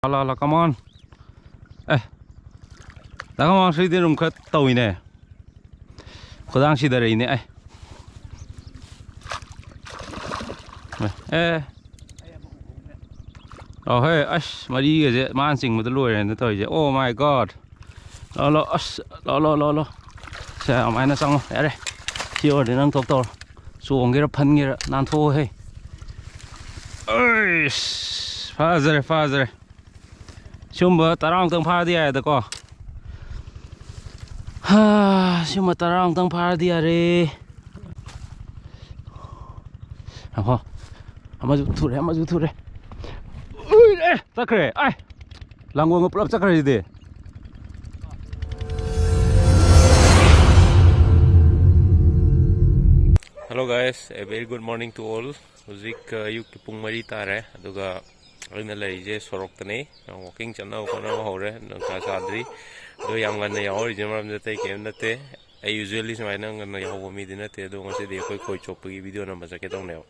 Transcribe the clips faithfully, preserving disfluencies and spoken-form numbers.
ꯂꯥ, ꯂꯥ, ꯂꯥ, come on. ꯑꯦ, ꯗꯥ ꯀꯃꯥꯟ ꯁꯤꯗꯤ ꯑꯗꯨꯝ ꯈꯔ ꯇꯧꯏꯅꯦ꯫ ꯈꯨꯗꯥꯡ ꯁꯤꯗꯔꯛꯏꯅꯦ꯫ ꯑꯦ꯫ ꯑꯦ꯫ ꯑꯣ ꯍꯦ, ꯑꯁ, ꯃꯔꯤꯒꯁꯦ ꯃꯥꯅ ꯆꯤꯡꯕꯗ ꯂꯣꯏꯔꯦꯅ ꯇꯧꯔꯤꯁꯦ꯫ Oh my God. ꯂꯥꯛꯑꯣ, ꯂꯥꯛꯑꯣ, ꯑꯁ, ꯂꯥꯛꯑꯣ, ꯂꯥꯛꯑꯣ, ꯂꯥꯛꯑꯣ, ꯂꯥꯛꯑꯣ꯫ ꯁꯦ, ꯑꯗꯨꯃꯥꯏꯅ ꯆꯪꯉꯣ꯫ ꯌꯥꯔꯦ꯫ ꯁꯤ ꯑꯣꯏꯔꯗꯤ ꯅꯪ ꯊꯣꯛ ꯇꯧꯔꯣ꯫ ꯆꯣꯡꯒꯦꯔꯥ, ꯐꯟꯒꯦꯔꯥ, ꯅꯥꯟꯊꯣꯛꯑꯣꯍꯦ꯫ ꯑꯩꯁ, ꯐꯥꯖꯔꯦ, ꯐꯥꯖꯔꯦ꯫ ꯁꯤꯒꯨꯝꯕ ꯇꯔꯥꯃꯨꯛꯇꯪ ꯐꯥꯔꯗꯤ ꯌꯥꯔꯦꯗꯀꯣ꯫ ꯍꯥ, ꯁꯤꯒꯨꯝꯕ ꯇꯔꯥꯃꯨꯛꯇꯪ ꯐꯥꯔꯗꯤ ꯌꯥꯔꯦ꯫ ꯉꯥꯏꯈꯣ꯫ ꯑꯃꯁꯨ ꯊꯨꯔꯦ, ꯑꯃꯁꯨ ꯊꯨꯔꯦ꯫ ꯎꯏ, ꯑꯦ, ꯆꯠꯈ꯭ꯔꯦ꯫ ꯑꯥꯏ! ꯂꯥꯡꯒꯣꯜꯒ ꯄꯨꯂꯞ ꯆꯠꯈ꯭ꯔꯦ ꯁꯤꯗꯤ꯫ Hello guys, a very good morning to all. ꯍꯧꯖꯤꯛ, ꯑ, ꯑꯌꯨꯛꯀꯤ ꯄꯨꯡ ꯃꯔꯤ ꯇꯥꯔꯦ꯫ ꯑꯗꯨꯒ ꯑꯩꯅ ꯂꯩꯔꯤꯁꯦ ꯁꯣꯔꯣꯛꯇꯅꯤ꯫ ꯋꯥꯀꯤꯡ ꯆꯠꯅꯕ ꯈꯣꯠꯅꯕ ꯍꯧꯔꯦ꯫ ꯅꯨꯡꯁꯥ ꯁꯥꯗ꯭ꯔꯤ꯫ ꯑꯗꯣ ꯌꯥꯝ ꯉꯟꯅ ꯌꯥꯎꯍꯧꯔꯤꯁꯦ ꯃꯔꯝꯗꯤ ꯑꯇꯩ ꯀꯩꯝ ꯅꯠꯇꯦ꯫ ꯑꯩ usually ꯁꯨꯃꯥꯏꯅ ꯉꯟꯅ ꯌꯥꯎꯍꯧꯕ ꯃꯤꯗꯤ ꯅꯠꯇꯦ꯫ ꯑꯗꯣ ꯉꯁꯤꯗꯤ ꯑꯩꯈꯣꯏ ꯈꯣꯏ ꯆꯣꯞꯄꯒꯤ video ꯅꯝꯕ ꯆꯠꯀꯦ ꯇꯧꯅꯦꯕ꯫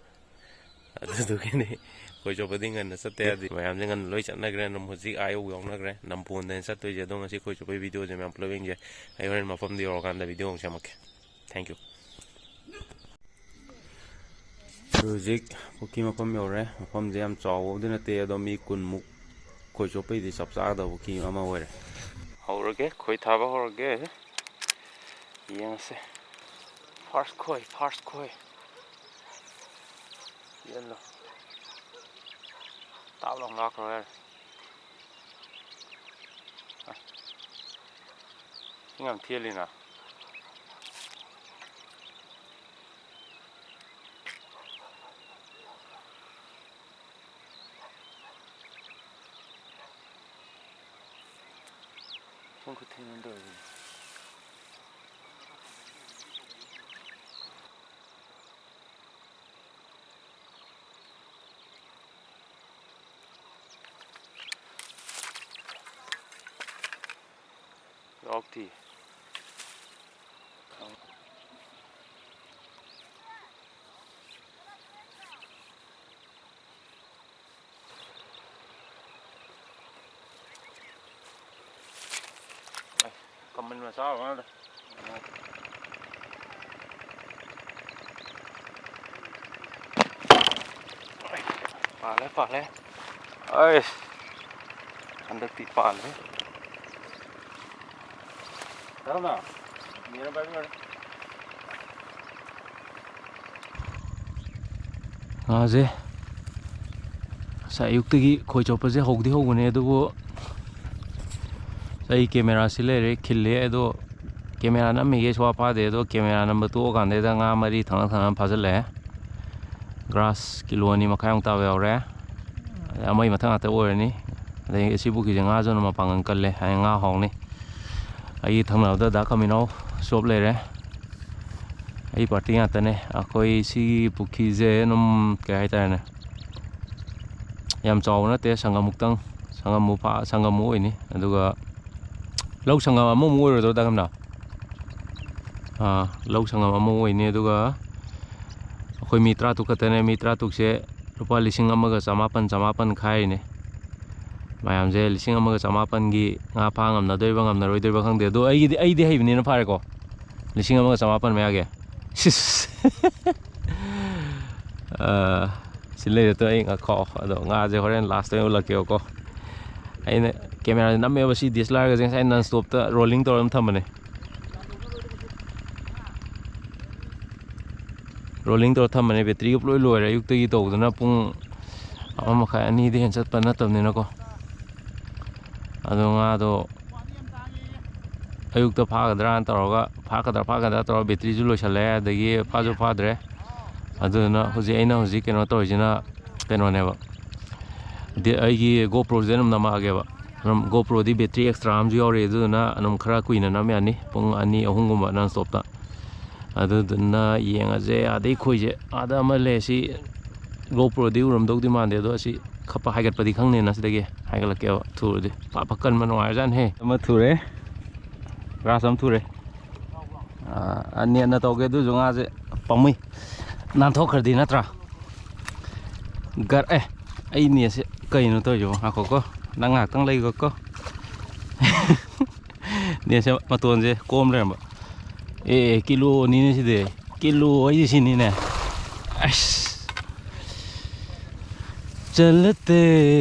ꯑꯗꯨꯗꯨꯒꯤꯅꯤ꯫ ꯈꯣꯏ ꯆꯣꯞꯄꯗꯤ ꯉꯟꯅ ꯆꯠꯇ ꯌꯥꯗꯦ꯫ ꯃꯌꯥꯝꯁꯦ ꯉꯟꯅ ꯂꯣꯏ ꯆꯠꯅꯈ꯭ꯔꯦ꯫ ꯑꯗꯨꯝ ꯍꯧꯖꯤꯛ ꯑꯥ ꯌꯧ ꯌꯧꯅꯈ꯭ꯔꯦ꯫ ꯅꯝꯄꯣꯟꯗꯅꯤ ꯆꯠꯇꯣꯏꯁꯦ꯫ ꯑꯗꯣ ꯉꯁꯤ ꯈꯣꯏ ꯆꯣꯞꯄꯒꯤ videoꯁꯦ ꯃꯌꯥꯝ ꯄꯨꯂꯞ ꯌꯦꯡꯁꯦ꯫ ꯑꯩ ꯍꯣꯔꯦꯟ ꯃꯐꯝꯗ ꯌꯧꯔꯀꯥꯟꯗ video ꯑꯃꯨꯛ ꯁꯦꯝꯃꯛꯀꯦ꯫ Thank you꯫ ꯑꯗꯨ ꯍꯧꯖꯤꯛ ꯄꯨꯈ꯭ꯔꯤ ꯃꯐꯝ ꯌꯧꯔꯦ꯫ ꯃꯐꯝꯁꯦ ꯌꯥꯝ ꯆꯥꯎꯕꯕꯨꯗꯤ ꯅꯠꯇꯦ, ꯑꯗꯣ ꯃꯤ ꯀꯨꯟꯃꯨꯛ ꯈꯣꯏ ꯆꯣꯞꯄꯩꯗꯤ ꯆꯞ ꯆꯥꯒꯗꯕ ꯄꯨꯈ꯭ꯔꯤ ꯑꯃ ꯑꯣꯏꯔꯦ꯫ ꯍꯧꯔꯒꯦ, ꯈꯣꯏ ꯊꯥꯕ ꯍꯧꯔꯒꯦ꯫ ꯌꯦꯡꯉꯁꯦ꯫ First ꯈꯣꯏ, first ꯈꯣꯏ꯫ ꯌꯦꯜꯂꯣ꯫ ꯇꯥꯞ ꯂꯥꯎ ꯂꯥꯛꯈ꯭ꯔꯣ ꯌꯥꯔꯦ꯫ ꯑ꯫ ꯏꯁꯤꯡ ꯌꯥꯝ ꯊꯦꯜꯂꯤꯅ꯫ ꯏꯁꯤꯡ ꯈꯨꯊꯦꯟ ꯑꯃ ꯇꯧꯔꯤꯁꯦ꯫ ꯌꯥꯎꯔꯛꯇꯦ꯫ ꯃꯃꯜ ꯃꯆꯥ ꯑꯣꯏꯔ ꯃꯥꯜꯂꯦ꯫ ꯄꯥꯜꯂꯦ, ꯄꯥꯜꯂꯦ꯫ ꯑꯩꯁ, ꯍꯟꯗꯛꯇꯤ ꯄꯥꯜꯂꯦ꯫ ꯇꯔꯥꯃꯉꯥ꯫ ꯌꯦꯡꯉꯣ, ꯄꯥꯏꯕꯤꯔꯣꯅꯦ꯫ ꯉꯥꯁꯦ ꯉꯁꯥꯏ ꯑꯌꯨꯛꯇꯒꯤ ꯈꯣꯏ ꯆꯣꯞꯄꯁꯦ ꯍꯧꯗꯤ ꯍꯧꯕꯅꯦ, ꯑꯗꯨꯕꯨ ꯑꯩ ꯀꯦꯃꯦꯔꯥꯁꯤ ꯂꯩꯔꯦ, ꯈꯤꯜꯂꯦ, ꯑꯗꯣ ꯀꯦꯃꯦꯔꯥ ꯅꯝꯃꯤꯒꯦ ꯁꯨꯡꯐꯥ ꯐꯥꯗꯦ꯫ ꯑꯗꯣ ꯀꯦꯃꯦꯔꯥ ꯅꯝꯕ ꯇꯣꯛꯑꯀꯥꯟꯗ ꯉꯥ ꯃꯔꯤ ꯊꯪꯅ ꯊꯪꯅ ꯐꯥꯖꯤꯜꯂꯛꯑꯦ꯫ ꯒ꯭ꯔꯥꯁ ꯀꯤꯂꯣ ꯑꯅꯤ ꯃꯈꯥꯏꯃꯨꯛ ꯇꯥꯕ ꯌꯥꯎꯔꯦ꯫ ꯑꯗꯩ ꯑꯃꯒꯤ ꯃꯊꯛ ꯉꯥꯛꯇ ꯑꯣꯏꯔꯅꯤ꯫ ꯑꯗꯩ ꯑꯁꯤ ꯄꯨꯈ꯭ꯔꯤꯁꯦ ꯉꯥꯁꯨ ꯑꯗꯨꯝ ꯃꯄꯥꯡꯒꯜ ꯀꯜꯂꯦ, ꯍꯥꯏꯗꯤ ꯉꯥ ꯍꯥꯎꯅꯤ꯫ ꯑꯩꯒꯤ ꯊꯪꯅꯕꯗ ꯗꯥ ꯈꯃꯤꯅꯥꯎ ꯁꯣꯞ ꯂꯩꯔꯦ꯫ ꯑꯩ ꯄꯥꯔꯇꯤ ꯉꯥꯛꯇꯅꯦ꯫ ꯑꯩꯈꯣꯏ ꯁꯤꯒꯤ ꯄꯨꯈ꯭ꯔꯤꯁꯦ ꯑꯗꯨꯝ ꯀꯩ ꯍꯥꯏꯇꯥꯔꯦꯅꯦ, ꯌꯥꯝ ꯆꯥꯎꯕ ꯅꯠꯇꯦ, ꯁꯪꯒꯝꯃꯨꯛꯇꯪ, ꯁꯪꯒꯝꯃꯨꯛ ꯐꯥ-, ꯁꯪꯒꯝꯃꯨꯛ ꯑꯣꯏꯅꯤ꯫ ꯑꯗꯨꯒ ꯂꯧ ꯁꯪꯒꯝ ꯑꯃꯃꯨꯛ ꯑꯣꯏꯔꯣꯏꯗ꯭ꯔꯣ, ꯗꯥ ꯈꯃꯤꯅꯥꯎ? ꯑꯥ, ꯂꯧ ꯁꯪꯒꯝ ꯑꯃ ꯑꯣꯏꯅꯤ꯫ ꯑꯗꯨꯒ ꯑꯩꯈꯣꯏ ꯃꯤ ꯇꯔꯥꯇꯔꯨꯛ ꯈꯛꯇꯅꯦ꯫ ꯃꯤ ꯇꯔꯥꯇꯔꯨꯛꯁꯦ ꯂꯨꯄꯥ ꯂꯤꯁꯤꯡ ꯑꯃꯒ ꯆꯃꯥꯄꯟ, ꯆꯃꯥꯄꯟ ꯈꯥꯏꯔꯤꯅꯦ꯫ ꯃꯌꯥꯝꯁꯦ ꯂꯤꯁꯤꯡ ꯑꯃꯒ ꯆꯃꯥꯄꯟꯒꯤ ꯉꯥ ꯐꯥ ꯉꯝꯅꯗꯣꯏꯕ ꯉꯝꯅꯔꯣꯏꯗꯣꯏꯕ ꯈꯪꯗꯦ꯫ ꯑꯗꯣ ꯑꯩꯒꯤꯗꯤ, ꯑꯩꯗꯤ ꯍꯩꯕꯅꯤꯅ ꯐꯥꯔꯦꯀꯣ꯫ ꯂꯤꯁꯤꯡ ꯑꯃꯒ ꯆꯃꯥꯄꯟ ꯃꯌꯥꯒꯤ꯫ ꯁꯤꯁ꯫ ꯑ, ꯁꯤ ꯂꯩꯔꯦ ꯇꯣ, ꯑꯩ ꯉꯥꯈꯣ꯫ ꯑꯗꯣ ꯉꯥꯁꯦ ꯍꯣꯔꯦꯟ ꯂꯥꯁꯇ ꯑꯣꯏꯅ ꯎꯠꯂꯛꯀꯦꯕꯀꯣ꯫ ꯑꯩꯅ ꯀꯦꯃꯦꯔꯥꯁꯦ ꯅꯝꯃꯦꯕ, ꯁꯤ ꯗꯤ ꯑꯦꯁ ꯑꯦꯜ ꯑꯥꯔꯒꯁꯦ ꯉꯁꯥꯏ ꯅꯟ ꯁ꯭ꯇꯣꯞꯇ ꯔꯣꯂꯤꯡ ꯇꯧꯔ ꯑꯗꯨꯝ ꯊꯝꯕꯅꯦ꯫ ꯔꯣꯂꯤꯡ ꯇꯧꯔ ꯊꯝꯕꯅꯦ, ꯕꯦꯇ꯭ꯔꯤꯒ ꯄꯨꯂꯣꯏ ꯂꯣꯏꯔꯦ꯫ ꯑꯌꯨꯛꯇꯒꯤ ꯇꯧꯕꯗꯨꯅ ꯄꯨꯡ ꯑꯃ ꯃꯈꯥꯏ, ꯑꯅꯤꯗꯤ ꯍꯦꯟ ꯆꯠꯄ ꯅꯠꯇꯕꯅꯤꯅꯀꯣ꯫ ꯑꯗꯣ ꯉꯥꯗꯣ ꯑꯌꯨꯛꯇ ꯐꯥꯒꯗ꯭ꯔꯥꯅ ꯇꯧꯔꯒ, ꯐꯥꯒꯗ꯭ꯔꯥ ꯐꯥꯒꯗ꯭ꯔꯥ ꯇꯧꯔꯒ ꯕꯦꯇ꯭ꯔꯤꯁꯨ ꯂꯣꯏꯁꯜꯂꯦ, ꯑꯗꯒꯤ ꯐꯥꯁꯨ ꯐꯥꯗ꯭ꯔꯦ꯫ ꯑꯗꯨꯗꯨꯅ ꯍꯧꯖꯤꯛ ꯑꯩꯅ ꯍꯧꯖꯤꯛ ꯀꯩꯅꯣ ꯇꯧꯔꯤꯁꯤꯅ ꯀꯩꯅꯣꯅꯦꯕ, ꯗꯤ-, ꯑꯩꯒꯤ GoProꯁꯤꯗ ꯑꯗꯨꯝ ꯅꯝꯃꯛꯑꯒꯦꯕ꯫ ꯑꯗꯨꯝ GoProꯗꯤ ꯕꯦꯇ꯭ꯔꯤ ꯑꯦꯛꯁꯇ꯭ꯔꯥ ꯑꯃꯁꯨ ꯌꯥꯎꯔꯤ, ꯑꯗꯨꯗꯨꯅ ꯑꯗꯨꯝ ꯈꯔ ꯀꯨꯏꯅ ꯅꯝ ꯌꯥꯅꯤ, ꯄꯨꯡ ꯑꯅꯤ ꯑꯍꯨꯝꯒꯨꯝꯕ ꯅꯟ ꯁ꯭ꯇꯣꯞꯇ꯫ ꯑꯗꯨꯗꯨꯅ ꯌꯦꯡꯉꯁꯦ꯫ ꯑꯥꯗꯩ ꯈꯣꯏꯁꯦ ꯑꯥꯗ ꯑꯃ ꯂꯩ꯫ ꯁꯤ GoProꯗꯤ ꯎꯔꯝꯗꯧꯗꯤ ꯃꯥꯟꯗꯦ, ꯑꯗꯣ ꯑꯁꯤ ꯈꯞꯄ ꯍꯥꯏꯒꯠꯄꯗꯤ ꯈꯪꯅꯤꯅ ꯁꯤꯗꯒꯤ ꯍꯥꯏꯒꯠꯂꯛꯀꯦꯕ꯫ ꯊꯨꯔꯗꯤ ꯐꯥ ꯐꯥ ꯀꯟꯕ ꯅꯨꯡꯉꯥꯏꯔꯖꯥꯠꯅꯤꯍꯦ꯫ ꯑꯃ ꯊꯨꯔꯦ, ꯒ꯭ꯔꯥꯁ ꯑꯃ ꯊꯨꯔꯦ꯫ ꯑꯥ, ꯅꯦꯠꯅ ꯇꯧꯒꯦ ꯑꯗꯨꯁꯨ ꯉꯥꯁꯦ ꯄꯥꯝꯃꯨꯏ꯫ ꯅꯥꯟꯊꯣꯛꯈ꯭ꯔꯗꯤ ꯅꯠꯇ꯭ꯔꯥ? ꯒꯔ-, ꯑꯦ, ꯑꯩ ꯅꯦꯠꯁꯦ ꯀꯩꯅꯣ ꯇꯧꯔꯤꯁꯤꯕꯣ? ꯉꯥꯏꯈꯣꯀꯣ, ꯅꯪ ꯉꯥꯏꯍꯥꯛꯇꯪ ꯂꯩꯈꯣꯀꯣ꯫ ꯅꯦꯁꯦ ꯃꯇꯣꯟꯁꯦ ꯀꯣꯝ ꯂꯩꯔꯝꯕ꯫ ꯑꯦ, ꯀꯤꯂꯣꯅꯤꯅꯦ ꯁꯤꯗꯤ꯫ ꯀꯤꯂꯣ ꯍꯥꯏꯁꯦ ꯁꯤꯅꯤꯅꯦ꯫ ꯑꯁ꯫ ꯆꯠꯂꯠꯇꯦ꯫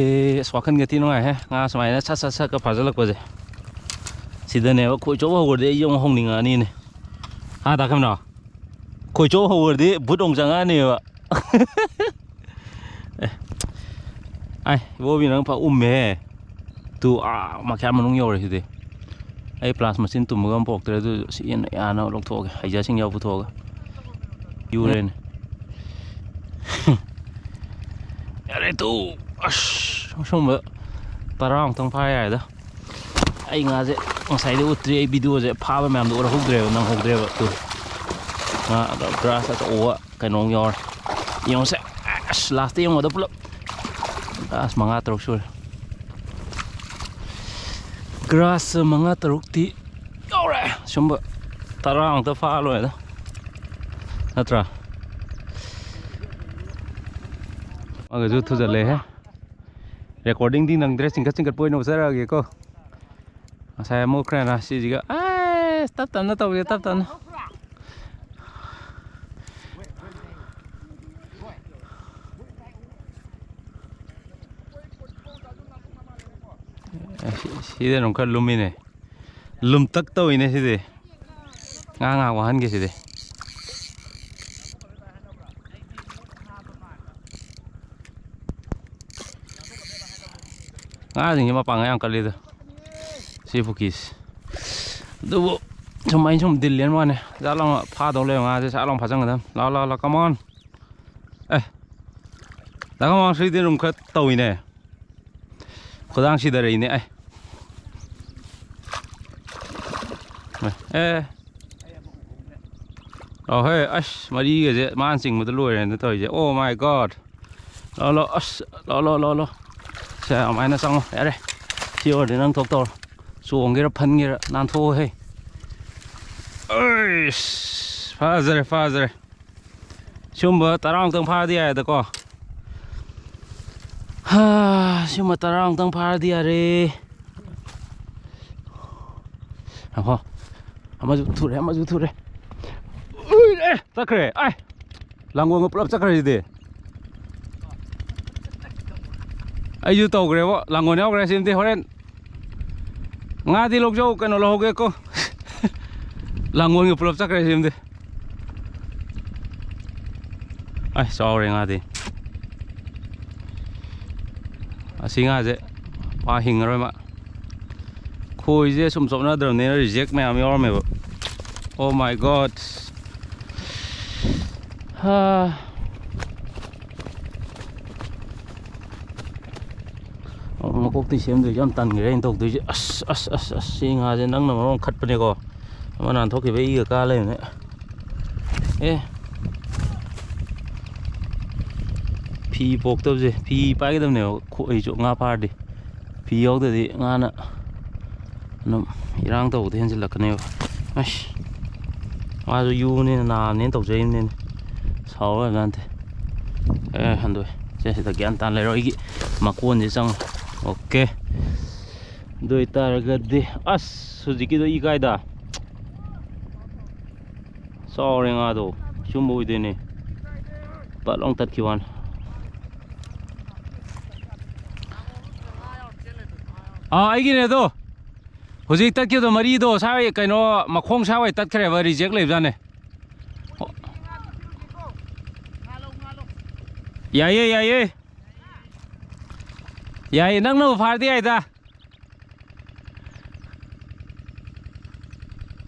ꯑꯁ, ꯋꯥꯈꯜꯒ ꯊꯤ ꯅꯨꯡꯉꯥꯏꯍꯦ꯫ ꯉꯥ ꯁꯨꯃꯥꯏꯅ ꯁꯠ ꯁꯠ ꯁꯠꯀ ꯐꯥꯖꯤꯜꯂꯛꯄꯁꯦ꯫ ꯁꯤꯗꯅꯦꯕ ꯈꯣꯏ ꯆꯣꯞ ꯍꯧꯈ꯭ꯔꯗꯤ ꯑꯩꯁꯦ ꯑꯃꯨꯛ ꯍꯧꯅꯤꯡꯉꯛꯑꯅꯤꯅꯦ꯫ ꯍꯥ, ꯇꯥ ꯀꯩꯅꯣ? ꯈꯣꯏ ꯆꯣꯞ ꯍꯧꯈ꯭ꯔꯗꯤ ꯚꯨꯠ ꯑꯃꯨꯛ ꯆꯪꯉꯛꯑꯅꯦꯕ꯫ ꯑꯦ꯫ ꯑꯥꯏ, ꯏꯕꯣꯕꯤ ꯅꯪ ꯐ ꯎꯝꯃꯦꯍꯦ꯫ ꯇꯨ, ꯑꯥ, ꯃꯈꯥ ꯃꯅꯨꯡ ꯌꯧꯔꯦ ꯁꯤꯗꯤ꯫ ꯑꯩ ꯄ꯭ꯂꯥꯁ ꯃꯆꯤꯟ ꯇꯨꯝꯕꯒ ꯑꯃ ꯄꯣꯛꯇ꯭ꯔꯦ, ꯑꯗꯨ ꯁꯤ ꯏꯟ ꯌꯥꯅꯕ ꯂꯧꯊꯣꯛꯑꯒꯦ, ꯍꯩꯖꯥꯁꯤꯡ ꯌꯥꯎ ꯄꯨꯊꯣꯛꯑꯒ꯫ ꯌꯨꯔꯦꯅꯦ꯫ ꯌꯥꯔꯦ ꯇꯨ꯫ ꯑꯁ, ꯑꯁꯨꯝꯕ ꯇꯔꯥꯃꯨꯛꯇꯪ ꯐꯥ ꯌꯥꯔꯦꯗ꯫ ꯑꯩ ꯉꯥꯁꯦ ꯉꯁꯥꯏꯗꯩ ꯎꯠꯇ꯭ꯔꯤ, ꯑꯩ ꯚꯤꯗꯤꯑꯣꯁꯦ ꯐꯥꯕ ꯃꯌꯥꯝꯗꯣ ꯎꯠꯍꯧꯗ꯭ꯔꯦꯕ, ꯅꯪꯍꯧꯗ꯭ꯔꯦꯕ꯫ ꯇꯨ꯫ ꯉꯥ ꯑꯗꯣ ꯒ꯭ꯔꯥꯁ ꯑꯆꯧꯕ ꯀꯩꯅꯣꯝ ꯌꯥꯎꯔꯦ꯫ ꯌꯦꯡꯉꯨꯁꯦ꯫ ꯑꯁ, ꯂꯥꯁꯇ ꯌꯦꯡꯉꯣꯗꯣ ꯄꯨꯂꯞ꯫ ꯒ꯭ꯔꯥꯁ ꯃꯉꯥ ꯇꯔꯨꯛ ꯁꯨꯔꯦ꯫ ꯒ꯭ꯔꯥꯁ ꯃꯉꯥ ꯇꯔꯨꯛꯇꯤ ꯌꯧꯔꯦ꯫ ꯁꯨꯝꯕ ꯇꯔꯥꯃꯨꯛꯇ ꯐꯥ ꯂꯣꯏꯔꯦꯗ꯫ ꯅꯠꯇ꯭ꯔꯥ? ꯑꯃꯒꯁꯨ ꯊꯨꯖꯜꯂꯦꯍꯦ꯫ ꯔꯦꯀꯣꯔꯗꯤꯡꯗꯤ ꯅꯪꯗ꯭ꯔꯦ, ꯆꯤꯡꯈꯠ ꯆꯤꯡꯈꯠꯄ ꯑꯣꯏꯅ ꯎꯠꯆꯔꯛꯑꯒꯦꯀꯣ꯫ ꯉꯁꯥꯏ ꯑꯃꯨꯛ ꯈꯔꯅ ꯁꯤꯁꯤꯒ, ꯑꯁ, ꯇꯞ ꯇꯞꯅ ꯇꯧꯁꯦ, ꯇꯞ ꯇꯞꯅ꯫ ꯑꯦ, ꯁꯤ-, ꯁꯤꯗ ꯑꯗꯨꯝ ꯈꯔ ꯂꯨꯝꯃꯤꯅꯦ꯫ ꯂꯨꯝꯇꯛ ꯇꯧꯏꯅꯦ ꯁꯤꯗꯤ꯫ ꯉꯥ ꯉꯥꯏꯍꯥꯛ ꯋꯥꯍꯟꯒꯦ ꯁꯤꯗꯤ꯫ ꯉꯥꯁꯤꯡꯁꯦ ꯃꯄꯥꯡꯒꯜ ꯌꯥꯝ ꯀꯜꯂꯤꯗ ꯁꯤ ꯄꯨꯈ꯭ꯔꯤꯁꯦ꯫ ꯑꯗꯨꯕꯨ ꯁꯨꯃꯥꯏꯅ ꯁꯨꯝ ꯗꯤꯜ ꯂꯦꯟꯕ ꯋꯥꯅꯤ꯫ ꯖꯥꯠ ꯂꯥꯎꯅ ꯐꯥꯗꯧ ꯂꯩꯕ ꯉꯥꯁꯦ ꯁꯠ ꯂꯥꯎꯅ ꯐꯥꯖꯟꯒꯗꯕꯅꯤ꯫ ꯂꯥꯎ, ꯂꯥꯎ, ꯂꯥꯎ, come on꯫ ꯑꯦ, ꯗꯥ ꯀꯃꯥꯡ ꯁꯤꯗꯤ ꯑꯗꯨꯝ ꯈꯔ ꯇꯧꯏꯅꯦ꯫ ꯈꯨꯗꯥꯡ ꯁꯤꯗꯔꯛꯏꯅꯦ꯫ ꯑꯦ꯫ ꯑꯦ꯫ ꯑꯣ, ꯍꯣꯏ, ꯑꯁ, ꯃꯔꯤꯒꯁꯦ ꯃꯥꯅ ꯆꯤꯡꯕꯗ ꯂꯣꯏꯔꯦꯅ ꯇꯧꯔꯤꯁꯦ꯫ Oh my God꯫ ꯂꯥꯎ, ꯂꯥꯎ, ꯑꯁ, ꯂꯥꯎ, ꯂꯥꯎ, ꯂꯥꯎ, ꯂꯥꯎ꯫ ꯁꯦ, ꯑꯗꯨꯃꯥꯏꯅ ꯆꯪꯉꯣ꯫ ꯌꯥꯔꯦ꯫ ꯁꯤ ꯑꯣꯏꯔꯗꯤ ꯅꯪ ꯊꯣꯛ ꯇꯧꯔꯣ꯫ ꯆꯣꯡꯒꯦꯔꯥ, ꯐꯟꯒꯦꯔꯥ, ꯅꯥꯟꯊꯣꯛꯑꯣꯍꯦ꯫ ꯑꯩꯁ, ꯐꯥꯖꯔꯦ, ꯐꯥꯖꯔꯦ꯫ ꯁꯤꯒꯨꯝꯕ ꯇꯔꯥꯃꯨꯛꯇꯪ ꯐꯥꯔꯗꯤ ꯌꯥꯔꯦꯗꯀꯣ꯫ ꯍꯥ, ꯁꯤꯒꯨꯝꯕ ꯇꯔꯥꯃꯨꯛꯇꯪ ꯐꯥꯔꯗꯤ ꯌꯥꯔꯦ꯫ ꯉꯥꯏꯈꯣ, ꯑꯃꯁꯨ ꯊꯨꯔꯦ, ꯑꯃꯁꯨ ꯊꯨꯔꯦ꯫ ꯎꯏ, ꯑꯦ, ꯆꯠꯈ꯭ꯔꯦ꯫ ꯑꯥꯏ, ꯂꯥꯡꯒꯣꯜꯒ ꯄꯨꯂꯞ ꯆꯠꯈ꯭ꯔꯦ ꯁꯤꯗꯤ꯫ ꯑꯩꯁꯨ ꯇꯧꯈ꯭ꯔꯦꯕꯣ, ꯂꯥꯡꯒꯣꯜ ꯌꯥꯎꯈ꯭ꯔꯦ ꯁꯤꯃꯗꯤ꯫ ꯍꯣꯔꯦꯟ ꯉꯥꯗꯤ ꯂꯧꯖꯧ, ꯀꯩꯅꯣ ꯂꯧꯍꯧꯒꯦꯀꯣ꯫ ꯂꯥꯡꯒꯣꯜꯒ ꯄꯨꯂꯞ ꯆꯠꯈ꯭ꯔꯦ ꯁꯤꯃꯗꯤ꯫ ꯑꯩ ꯆꯥꯎꯔꯦ ꯉꯥꯗꯤ꯫ ꯑꯁꯤ ꯉꯥꯁꯦ ꯄꯥ ꯍꯤꯡꯉꯔꯣꯏ ꯃꯥ꯫ ꯈꯣꯏꯁꯦ ꯁꯨꯝ ꯆꯣꯞꯅꯗ꯭ꯔꯕꯅꯤꯅ ꯔꯤꯖꯦꯛ ꯃꯌꯥꯝ ꯌꯥꯎꯔꯝꯃꯦꯕ꯫ Oh my God꯫ ꯍꯥ꯫ ꯑꯃꯨꯛ ꯃꯀꯣꯛꯇꯩ ꯁꯦꯝꯗꯣꯏꯁꯦ ꯌꯥꯝ ꯇꯟꯈ꯭ꯔꯦ ꯑꯩꯅ ꯇꯧꯗꯣꯏꯁꯦ꯫ ꯑꯁ, ꯑꯁ, ꯑꯁ, ꯑꯁ, ꯁꯤ ꯉꯥꯁꯦ ꯅꯪꯅ ꯃꯔꯣꯟ ꯈꯠꯄꯅꯦꯀꯣ꯫ ꯑꯃ ꯅꯥꯟꯊꯣꯛꯈꯤꯕ ꯏꯒ ꯀꯥ ꯂꯩꯕꯅꯦ꯫ ꯑꯦ꯫ ꯐꯤ ꯄꯣꯛꯇꯕꯁꯦ, ꯐꯤ ꯄꯥꯏꯒꯗꯕꯅꯦꯕ ꯈꯣ-, ꯑꯩꯁꯨ ꯉꯥ ꯐꯥꯔꯗꯤ꯫ ꯐꯤ ꯌꯥꯎꯗꯗꯤ ꯉꯥꯅ ꯑꯗꯨꯝ ꯏꯔꯥꯡ ꯇꯧꯕꯗ ꯍꯦꯟꯖꯤꯜꯂꯛꯀꯅꯦꯕ꯫ ꯑꯁ꯫ ꯃꯥꯁꯨ ꯌꯨꯅꯦꯅ ꯅꯥꯕꯅꯦꯅ ꯇꯧꯖꯩꯕꯅꯤꯅꯦ꯫ ꯁꯥꯎꯔ ꯅꯠꯇꯦ꯫ ꯑꯦ, ꯍꯟꯗꯣꯛꯑꯦ꯫ ꯁꯦ, ꯁꯤꯗ ꯒ꯭ꯌꯥꯟ ꯇꯥꯅ ꯂꯩꯔꯣ꯫ ꯑꯩꯒꯤ ꯃꯀꯣꯟꯁꯦ ꯆꯪꯉꯣ꯫ ꯑꯣꯀꯦ꯫ ꯑꯗꯨ ꯑꯣꯏꯇꯥꯔꯒꯗꯤ, ꯑꯁ, ꯍꯧꯖꯤꯛꯀꯤꯗꯣ ꯏ ꯀꯥꯏꯗ? ꯆꯥꯎꯔꯦ ꯉꯥꯗꯣ꯫ ꯁꯨꯝꯕ ꯑꯣꯏꯗꯣꯏꯅꯦ꯫ ꯄꯠ ꯂꯥꯎ ꯇꯠꯈꯤꯕ ꯋꯥꯅꯤ꯫ ꯑꯥ, ꯑꯩꯒꯤꯅꯦ ꯑꯗꯣ꯫ ꯍꯧꯖꯤꯛ ꯇꯠꯈꯤꯕꯗꯣ ꯃꯔꯤꯗꯣ ꯁꯥꯏ ꯀꯩꯅꯣ ꯃꯈꯣꯡ ꯁꯥꯏꯋꯥꯏ ꯇꯠꯈ꯭ꯔꯦꯕ, ꯔꯤꯖꯦꯛ ꯂꯩꯕꯖꯥꯠꯅꯦ꯫ ꯌꯥꯏꯌꯦ, ꯌꯥꯏꯌꯦ꯫ ꯌꯥꯏꯌꯦ, ꯅꯪꯅꯕꯨ ꯐꯥꯔꯗꯤ ꯌꯥꯏꯗ꯫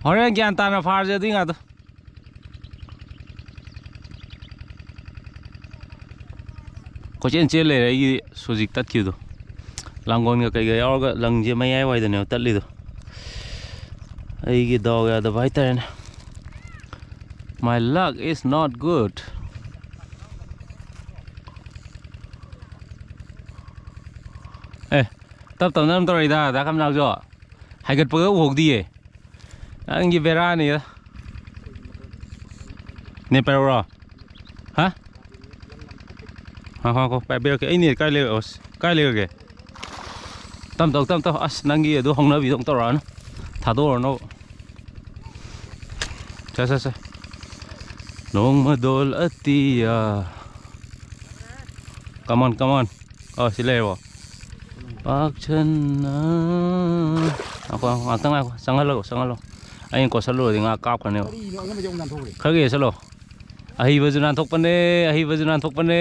ꯍꯣꯔꯦꯟ ꯒ꯭ꯌꯥꯟ ꯇꯥꯅ ꯐꯥꯔꯁꯦ ꯑꯗꯨꯏ ꯉꯥꯗꯣ꯫ ꯀꯣꯏꯆꯦꯟ ꯆꯦꯟ ꯂꯩꯔꯦ ꯑꯩꯒꯤ ꯍꯧꯖꯤꯛ ꯇꯠꯈꯤꯕꯗꯣ꯫ ꯂꯥꯡꯒꯣꯜꯒ ꯀꯩꯒ ꯌꯥꯎꯔꯒ ꯂꯪꯁꯦ ꯃꯌꯥꯏ ꯋꯥꯏꯗꯅꯦꯕ ꯇꯠꯂꯤꯗꯣ꯫ ꯑꯩꯒꯤ ꯗꯥꯎ ꯌꯥꯗꯕ ꯍꯥꯏꯇꯥꯔꯦꯅꯦ꯫ My luck is not good꯫ ꯑꯦ, ꯇꯞ ꯇꯞꯅ ꯑꯗꯨꯝ ꯇꯧꯔꯛꯏꯗ, ꯗꯥ ꯀꯝꯅꯥꯁꯨ꯫ ꯍꯥꯏꯒꯠꯄꯒ ꯎꯍꯧꯗꯤꯌꯦ꯫ ꯅꯪꯒꯤ ꯕꯦꯔꯥꯅꯤꯗ꯫ ꯅꯦꯠ ꯄꯥꯏꯔꯛꯎꯔꯣ? ꯍꯥ? ꯉꯥꯏꯈꯣ, ꯉꯥꯏꯈꯣ, ꯄꯥꯏꯕꯤꯔꯛꯀꯦ꯫ ꯑꯩ ꯅꯦꯠ ꯀꯥꯏ ꯂꯩ-, ꯑꯁ, ꯀꯥꯏ ꯂꯩꯔꯒꯦ? ꯇꯞ ꯇꯧ, ꯇꯞ ꯇꯧ꯫ ꯑꯁ, ꯅꯪꯒꯤ ꯑꯗꯨ ꯍꯧꯅꯕꯤꯗꯣ ꯑꯃꯨꯛ ꯇꯧꯔꯛꯑꯅꯨ꯫ ꯊꯥꯗꯣꯛꯎꯔꯅꯨ꯫ ꯁꯦ, ꯁꯦ, ꯁꯦ꯫ ꯅꯣꯡꯃꯗꯣꯜ ꯑꯇꯤꯌꯥ꯫ Come on, come on. ꯑꯣ, ꯁꯤ ꯂꯩꯔꯦꯕꯣ꯫ ꯄꯥꯛ ꯁꯟꯅ꯫ ꯉꯥꯏꯈꯣ, ꯉꯥꯏꯈꯣ, ꯉꯥꯛꯇꯪ ꯉꯥꯏꯈꯣ꯫ ꯆꯪꯍꯜꯂꯣ, ꯆꯪꯍꯜꯂꯣ꯫ ꯑꯩꯅ ꯀꯣꯠꯁꯜꯂꯨꯔꯗꯤ ꯉꯥ ꯀꯥꯞꯈ꯭ꯔꯅꯦꯕ꯫ ꯀꯔꯤꯅꯣ ꯑꯉꯝꯕꯁꯦ ꯑꯃꯨꯛ ꯅꯥꯟꯊꯣꯛꯈ꯭ꯔꯦ? ꯈꯔ ꯌꯦꯡꯁꯜꯂꯣ꯫ ꯑꯍꯩꯕꯁꯨ ꯅꯥꯟꯊꯣꯛꯄꯅꯦ, ꯑꯍꯩꯕꯁꯨ ꯅꯥꯟꯊꯣꯛꯄꯅꯦ꯫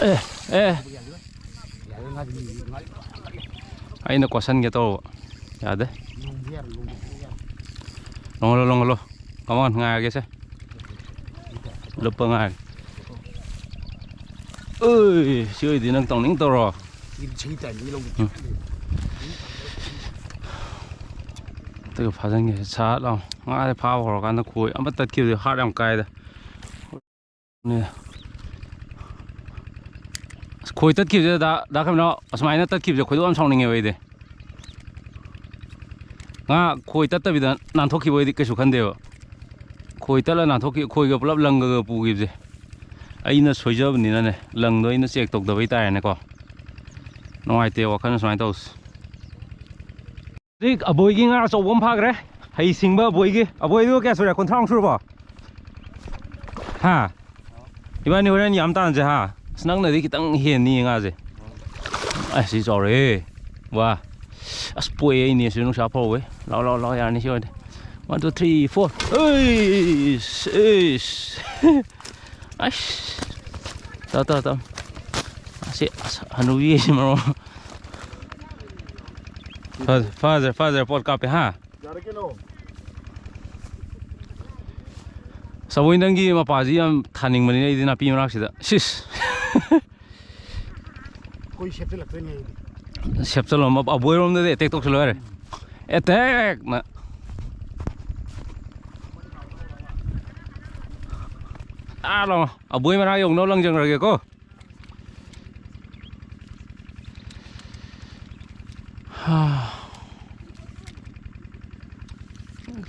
ꯑꯦ, ꯑꯦ꯫ ꯑꯩꯅ ꯀꯣꯠꯁꯟꯒꯦ ꯇꯧꯕ꯫ ꯌꯥꯗꯦ꯫ ꯂꯣꯡꯍꯜꯂꯣ, ꯂꯣꯡꯍꯜꯂꯣ꯫ Come on, ꯉꯥꯏꯔꯒꯦꯁꯦ꯫ ꯂꯨꯞꯄ ꯉꯥꯏꯔꯒꯦ꯫ ꯑꯣꯏ, ꯁꯤ ꯑꯣꯏꯗꯤ ꯅꯪ ꯇꯧꯅꯤꯡ ꯇꯧꯔꯣ꯫ ꯁꯤ ꯇꯥꯏꯃꯤꯡ ꯂꯧꯒꯦ꯫ ꯎꯝ꯫ ꯑꯗꯨꯒ ꯐꯥꯖꯤꯟꯒꯦ꯫ ꯁꯥꯠ ꯂꯥꯎ꯫ ꯉꯥꯁꯦ ꯐꯥꯕ ꯍꯧꯔꯀꯥꯟꯗ ꯈꯣꯏ ꯑꯃ ꯇꯠꯈꯤꯕꯗꯤ heart ꯌꯥꯝ ꯀꯥꯏꯗ꯫ ꯅꯦ꯫ ꯑꯁ, ꯈꯣꯏ ꯇꯠꯈꯤꯕꯁꯦ ꯗꯥ, ꯗꯥ ꯀꯩꯅꯣ, ꯑꯁꯨꯃꯥꯏꯅ ꯇꯠꯈꯤꯕꯁꯦ ꯈꯣꯏꯗꯧ ꯌꯥꯝ ꯁꯥꯎꯅꯤꯡꯉꯦꯕ ꯑꯩꯗꯤ꯫ ꯉꯥ ꯈꯣꯏ ꯇꯠꯇꯕꯤꯗ ꯅꯥꯟꯊꯣꯛꯈꯤꯕ ꯑꯣꯏꯗꯤ ꯀꯩꯁꯨ ꯈꯟꯗꯦꯕ꯫ ꯈꯣꯏ ꯇꯠꯂ ꯅꯥꯟꯊꯣꯛꯈꯤ-, ꯈꯣꯏꯒ ꯄꯨꯂꯞ ꯂꯪꯒꯒ ꯄꯨꯈꯤꯕꯁꯦ꯫ ꯑꯩꯅ ꯁꯣꯏꯖꯕꯅꯤꯅꯅꯦ, ꯂꯪꯗꯣ ꯑꯩꯅ check ꯇꯧꯗꯕꯩ ꯇꯥꯔꯦꯅꯦꯀꯣ꯫ ꯅꯨꯡꯉꯥꯏꯇꯦ ꯋꯥꯈꯜ ꯁꯨꯃꯥꯏꯅ ꯇꯧꯁꯦ꯫ ꯍꯧꯖꯤꯛ ꯑꯕꯣꯏꯒꯤ ꯉꯥ ꯑꯆꯧꯕ ꯑꯃ ꯐꯥꯈ꯭ꯔꯦ꯫ ꯍꯩ ꯁꯤꯡꯕ ꯑꯕꯣꯏꯒꯤ꯫ ꯑꯕꯣꯏꯗꯨ ꯀꯌꯥ ꯁꯨꯔꯦ? ꯀꯨꯟꯊ꯭ꯔꯥꯃꯨꯛ ꯁꯨꯔꯕꯣ? ꯍꯥ? ꯏꯕꯥꯅꯤ ꯍꯣꯔꯦꯟ ꯌꯥꯝ ꯇꯥꯟꯁꯦ, ꯍꯥ? ꯑꯁ, ꯅꯪꯅꯗꯤ ꯈꯤꯇꯪ ꯍꯦꯟꯅꯤ ꯉꯥꯁꯦ꯫ ꯑꯁ, ꯁꯤ ꯆꯥꯎꯔꯦꯍꯦ꯫ ꯋꯥ꯫ ꯑꯁ, ꯄꯣꯛꯑꯦ ꯑꯩ ꯅꯦꯠꯁꯨ ꯅꯨꯡꯁꯥ ꯐꯧꯋꯦ꯫ ꯂꯥꯎ, ꯂꯥꯎ, ꯂꯥꯎ, ꯌꯥꯔꯅꯤ ꯁꯤ ꯑꯣꯏꯔꯗꯤ꯫ One, two, three, four꯫ ꯑꯩꯁ, ꯑꯩꯁ꯫ ꯑꯁ꯫ ꯇꯧ, ꯇꯧ, ꯇꯧ꯫ ꯑꯁꯤ, ꯑꯁ, ꯍꯅꯨꯕꯤ ꯑꯁꯤ ꯃꯔꯣꯟ꯫ ꯐꯖ-, ꯐꯖꯔꯦ, ꯐꯖꯔꯦ, ꯄꯣꯠ ꯀꯥꯞꯄꯦ, ꯍꯥ? ꯌꯥꯔꯦ ꯀꯩꯅꯣ꯫ ꯁꯕꯣꯏ, ꯅꯪꯒꯤ ꯃꯄꯥꯁꯤ ꯌꯥꯝ ꯊꯥꯅꯤꯡꯕꯅꯤꯅꯦ ꯑꯩꯗꯤ ꯅꯥꯄꯤ ꯃꯔꯛꯁꯤꯗ꯫ ꯁꯤꯁ꯫ ꯑꯩꯈꯣꯏ ꯁꯦꯞꯆꯜꯂꯛꯇꯣꯏꯅꯦ ꯑꯩꯗꯤ꯫ ꯁꯦꯞꯆꯜꯂꯣ, ꯃ-, ꯑꯕꯣꯏꯔꯣꯝꯗꯗꯤ attack ꯇꯧꯁꯜꯂꯣ ꯌꯥꯔꯦ꯫ Attack ꯅ꯫ ꯑꯥ, ꯂꯥꯎ꯫ ꯑꯕꯣꯏ ꯃꯅꯥꯛ ꯌꯧꯅꯕ ꯂꯪꯖꯪꯈ꯭ꯔꯒꯦꯀꯣ꯫ ꯍꯥ꯫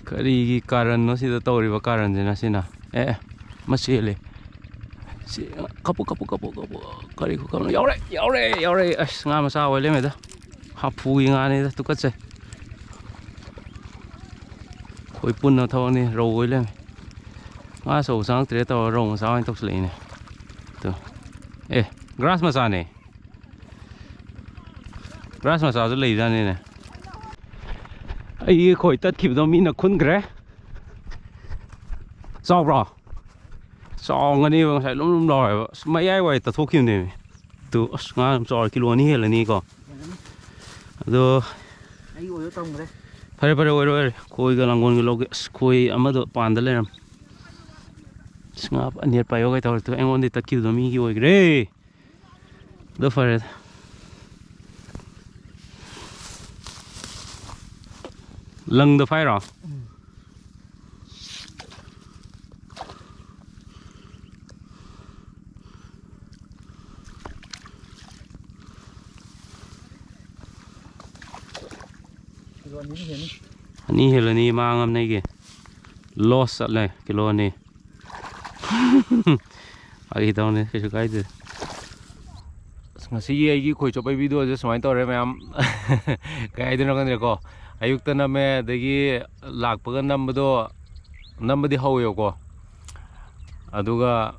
ꯀꯔꯤꯒꯤ ꯀꯥꯔꯟꯅꯣ ꯁꯤꯗ ꯇꯧꯔꯤꯕ ꯀꯥꯔꯟꯁꯤꯅ ꯁꯤꯅ? ꯑꯦ, ꯑꯦ, ꯑꯃ ꯆꯦꯜꯂꯦ꯫ ꯁꯤ, ꯀꯞꯄꯨ, ꯀꯞꯄꯨ, ꯀꯞꯄꯨ, ꯀꯞꯄꯨ꯫ ꯀꯔꯤ ꯈꯨꯀꯞꯅꯣ? ꯌꯥꯎꯔꯦ, ꯌꯥꯎꯔꯦ, ꯌꯥꯎꯔꯦ꯫ ꯑꯁ, ꯉꯥ ꯃꯆꯥ ꯑꯣꯏ ꯂꯩꯔꯝꯃꯦꯗ꯫ ꯍꯥꯐꯨꯒꯤ ꯉꯥꯅꯤꯗ, ꯇꯨꯀꯠꯆꯩ꯫ ꯈꯣꯏ ꯄꯨꯟꯅ ꯊꯕꯛꯅꯤ, ꯔꯧ ꯑꯣꯏ ꯂꯩꯔꯝꯃꯦ꯫ ꯉꯥ ꯑꯆꯧꯕ ꯆꯪꯉꯛꯇ꯭ꯔꯦ ꯇꯧꯔ ꯔꯧ ꯃꯆꯥ ꯑꯣꯏꯅ ꯇꯧꯁꯤꯜꯂꯛꯏꯅꯦ꯫ ꯇꯨ꯫ ꯑꯦ, ꯒ꯭ꯔꯥꯁ ꯃꯆꯥꯅꯦ꯫ ꯒ꯭ꯔꯥꯁ ꯃꯆꯥꯁꯨ ꯂꯩꯖꯥꯠꯅꯤꯅꯦ꯫ ꯑꯩꯒꯤ ꯈꯣꯏ ꯇꯠꯈꯤꯕꯗꯣ ꯃꯤꯅ ꯈꯨꯟꯈ꯭ꯔꯦ꯫ ꯆꯥꯎꯕ꯭ꯔꯣ? ꯆꯥꯎꯔꯝꯒꯅꯤꯕ, ꯉꯁꯥꯏ ꯂꯨꯝ ꯂꯨꯝ ꯂꯥꯎꯋꯦꯕ꯫ ꯑꯁ, ꯃꯌꯥꯏ ꯋꯥꯏ ꯇꯠꯊꯣꯛꯈꯤꯕꯅꯦꯃꯤ꯫ ꯇꯨ, ꯑꯁ, ꯉꯥ ꯌꯥꯝ ꯆꯥꯎꯔꯦ, ꯀꯤꯂꯣ ꯑꯅꯤ ꯍꯦꯜꯂꯅꯤꯀꯣ꯫ ꯑꯗꯣ ꯑꯩ ꯑꯣꯏꯔꯣ ꯇꯧꯈ꯭ꯔꯦ꯫ ꯐꯔꯦ, ꯐꯔꯦ, ꯑꯣꯏꯔꯣ, ꯑꯣꯏꯔꯣ꯫ ꯈꯣꯏꯒ ꯂꯥꯡꯒꯣꯜꯒ ꯂꯧꯒꯦ꯫ ꯑꯁ, ꯈꯣꯏ ꯑꯃꯗꯣ ꯄꯥꯟꯗ ꯂꯩꯔꯝꯃꯦ꯫ ꯑꯁ, ꯉꯥ ꯑꯅꯤꯔꯛ ꯄꯥꯏꯌꯣ ꯀꯩ ꯇꯧꯔꯦ? ꯇꯨ, ꯑꯩꯉꯣꯟꯗꯤ ꯇꯠꯈꯤꯕꯗꯣ ꯃꯤꯒꯤ ꯑꯣꯏꯈ꯭ꯔꯦ꯫ ꯑꯗꯣ ꯐꯔꯦ꯫ ꯂꯪꯗ ꯐꯥꯏꯔꯣ? ꯀꯤꯂꯣ ꯑꯅꯤꯗꯤ ꯍꯦꯟꯅꯤ꯫ ꯑꯅꯤ ꯍꯦꯜꯂꯅꯤ, ꯃꯥꯡꯉꯝꯅꯦ ꯑꯩꯒꯤ꯫ ꯂꯣꯁ ꯆꯠꯂꯦ ꯀꯤꯂꯣ ꯑꯅꯤ꯫ ꯐꯥꯒꯤ ꯇꯧꯅꯦ, ꯀꯩꯁꯨ ꯀꯥꯏꯗꯦ꯫ ꯑꯁ, ꯉꯁꯤꯒꯤ ꯑꯩꯒꯤ ꯈꯣꯏ ꯆꯣꯞꯄꯩ ꯚꯤꯗꯤꯑꯣꯁꯦ ꯁꯨꯃꯥꯏꯅ ꯇꯧꯔꯦ ꯃꯌꯥꯝ꯫ ꯀꯩ ꯍꯥꯏꯗꯣꯏꯅꯣ ꯈꯪꯗ꯭ꯔꯦꯀꯣ꯫ ꯑꯌꯨꯛꯇ ꯅꯝꯃꯦ, ꯑꯗꯒꯤ ꯂꯥꯛꯄꯒ ꯅꯝꯕꯗꯣ, ꯅꯝꯕꯗꯤ ꯍꯧꯋꯦꯕꯀꯣ꯫ ꯑꯗꯨꯒ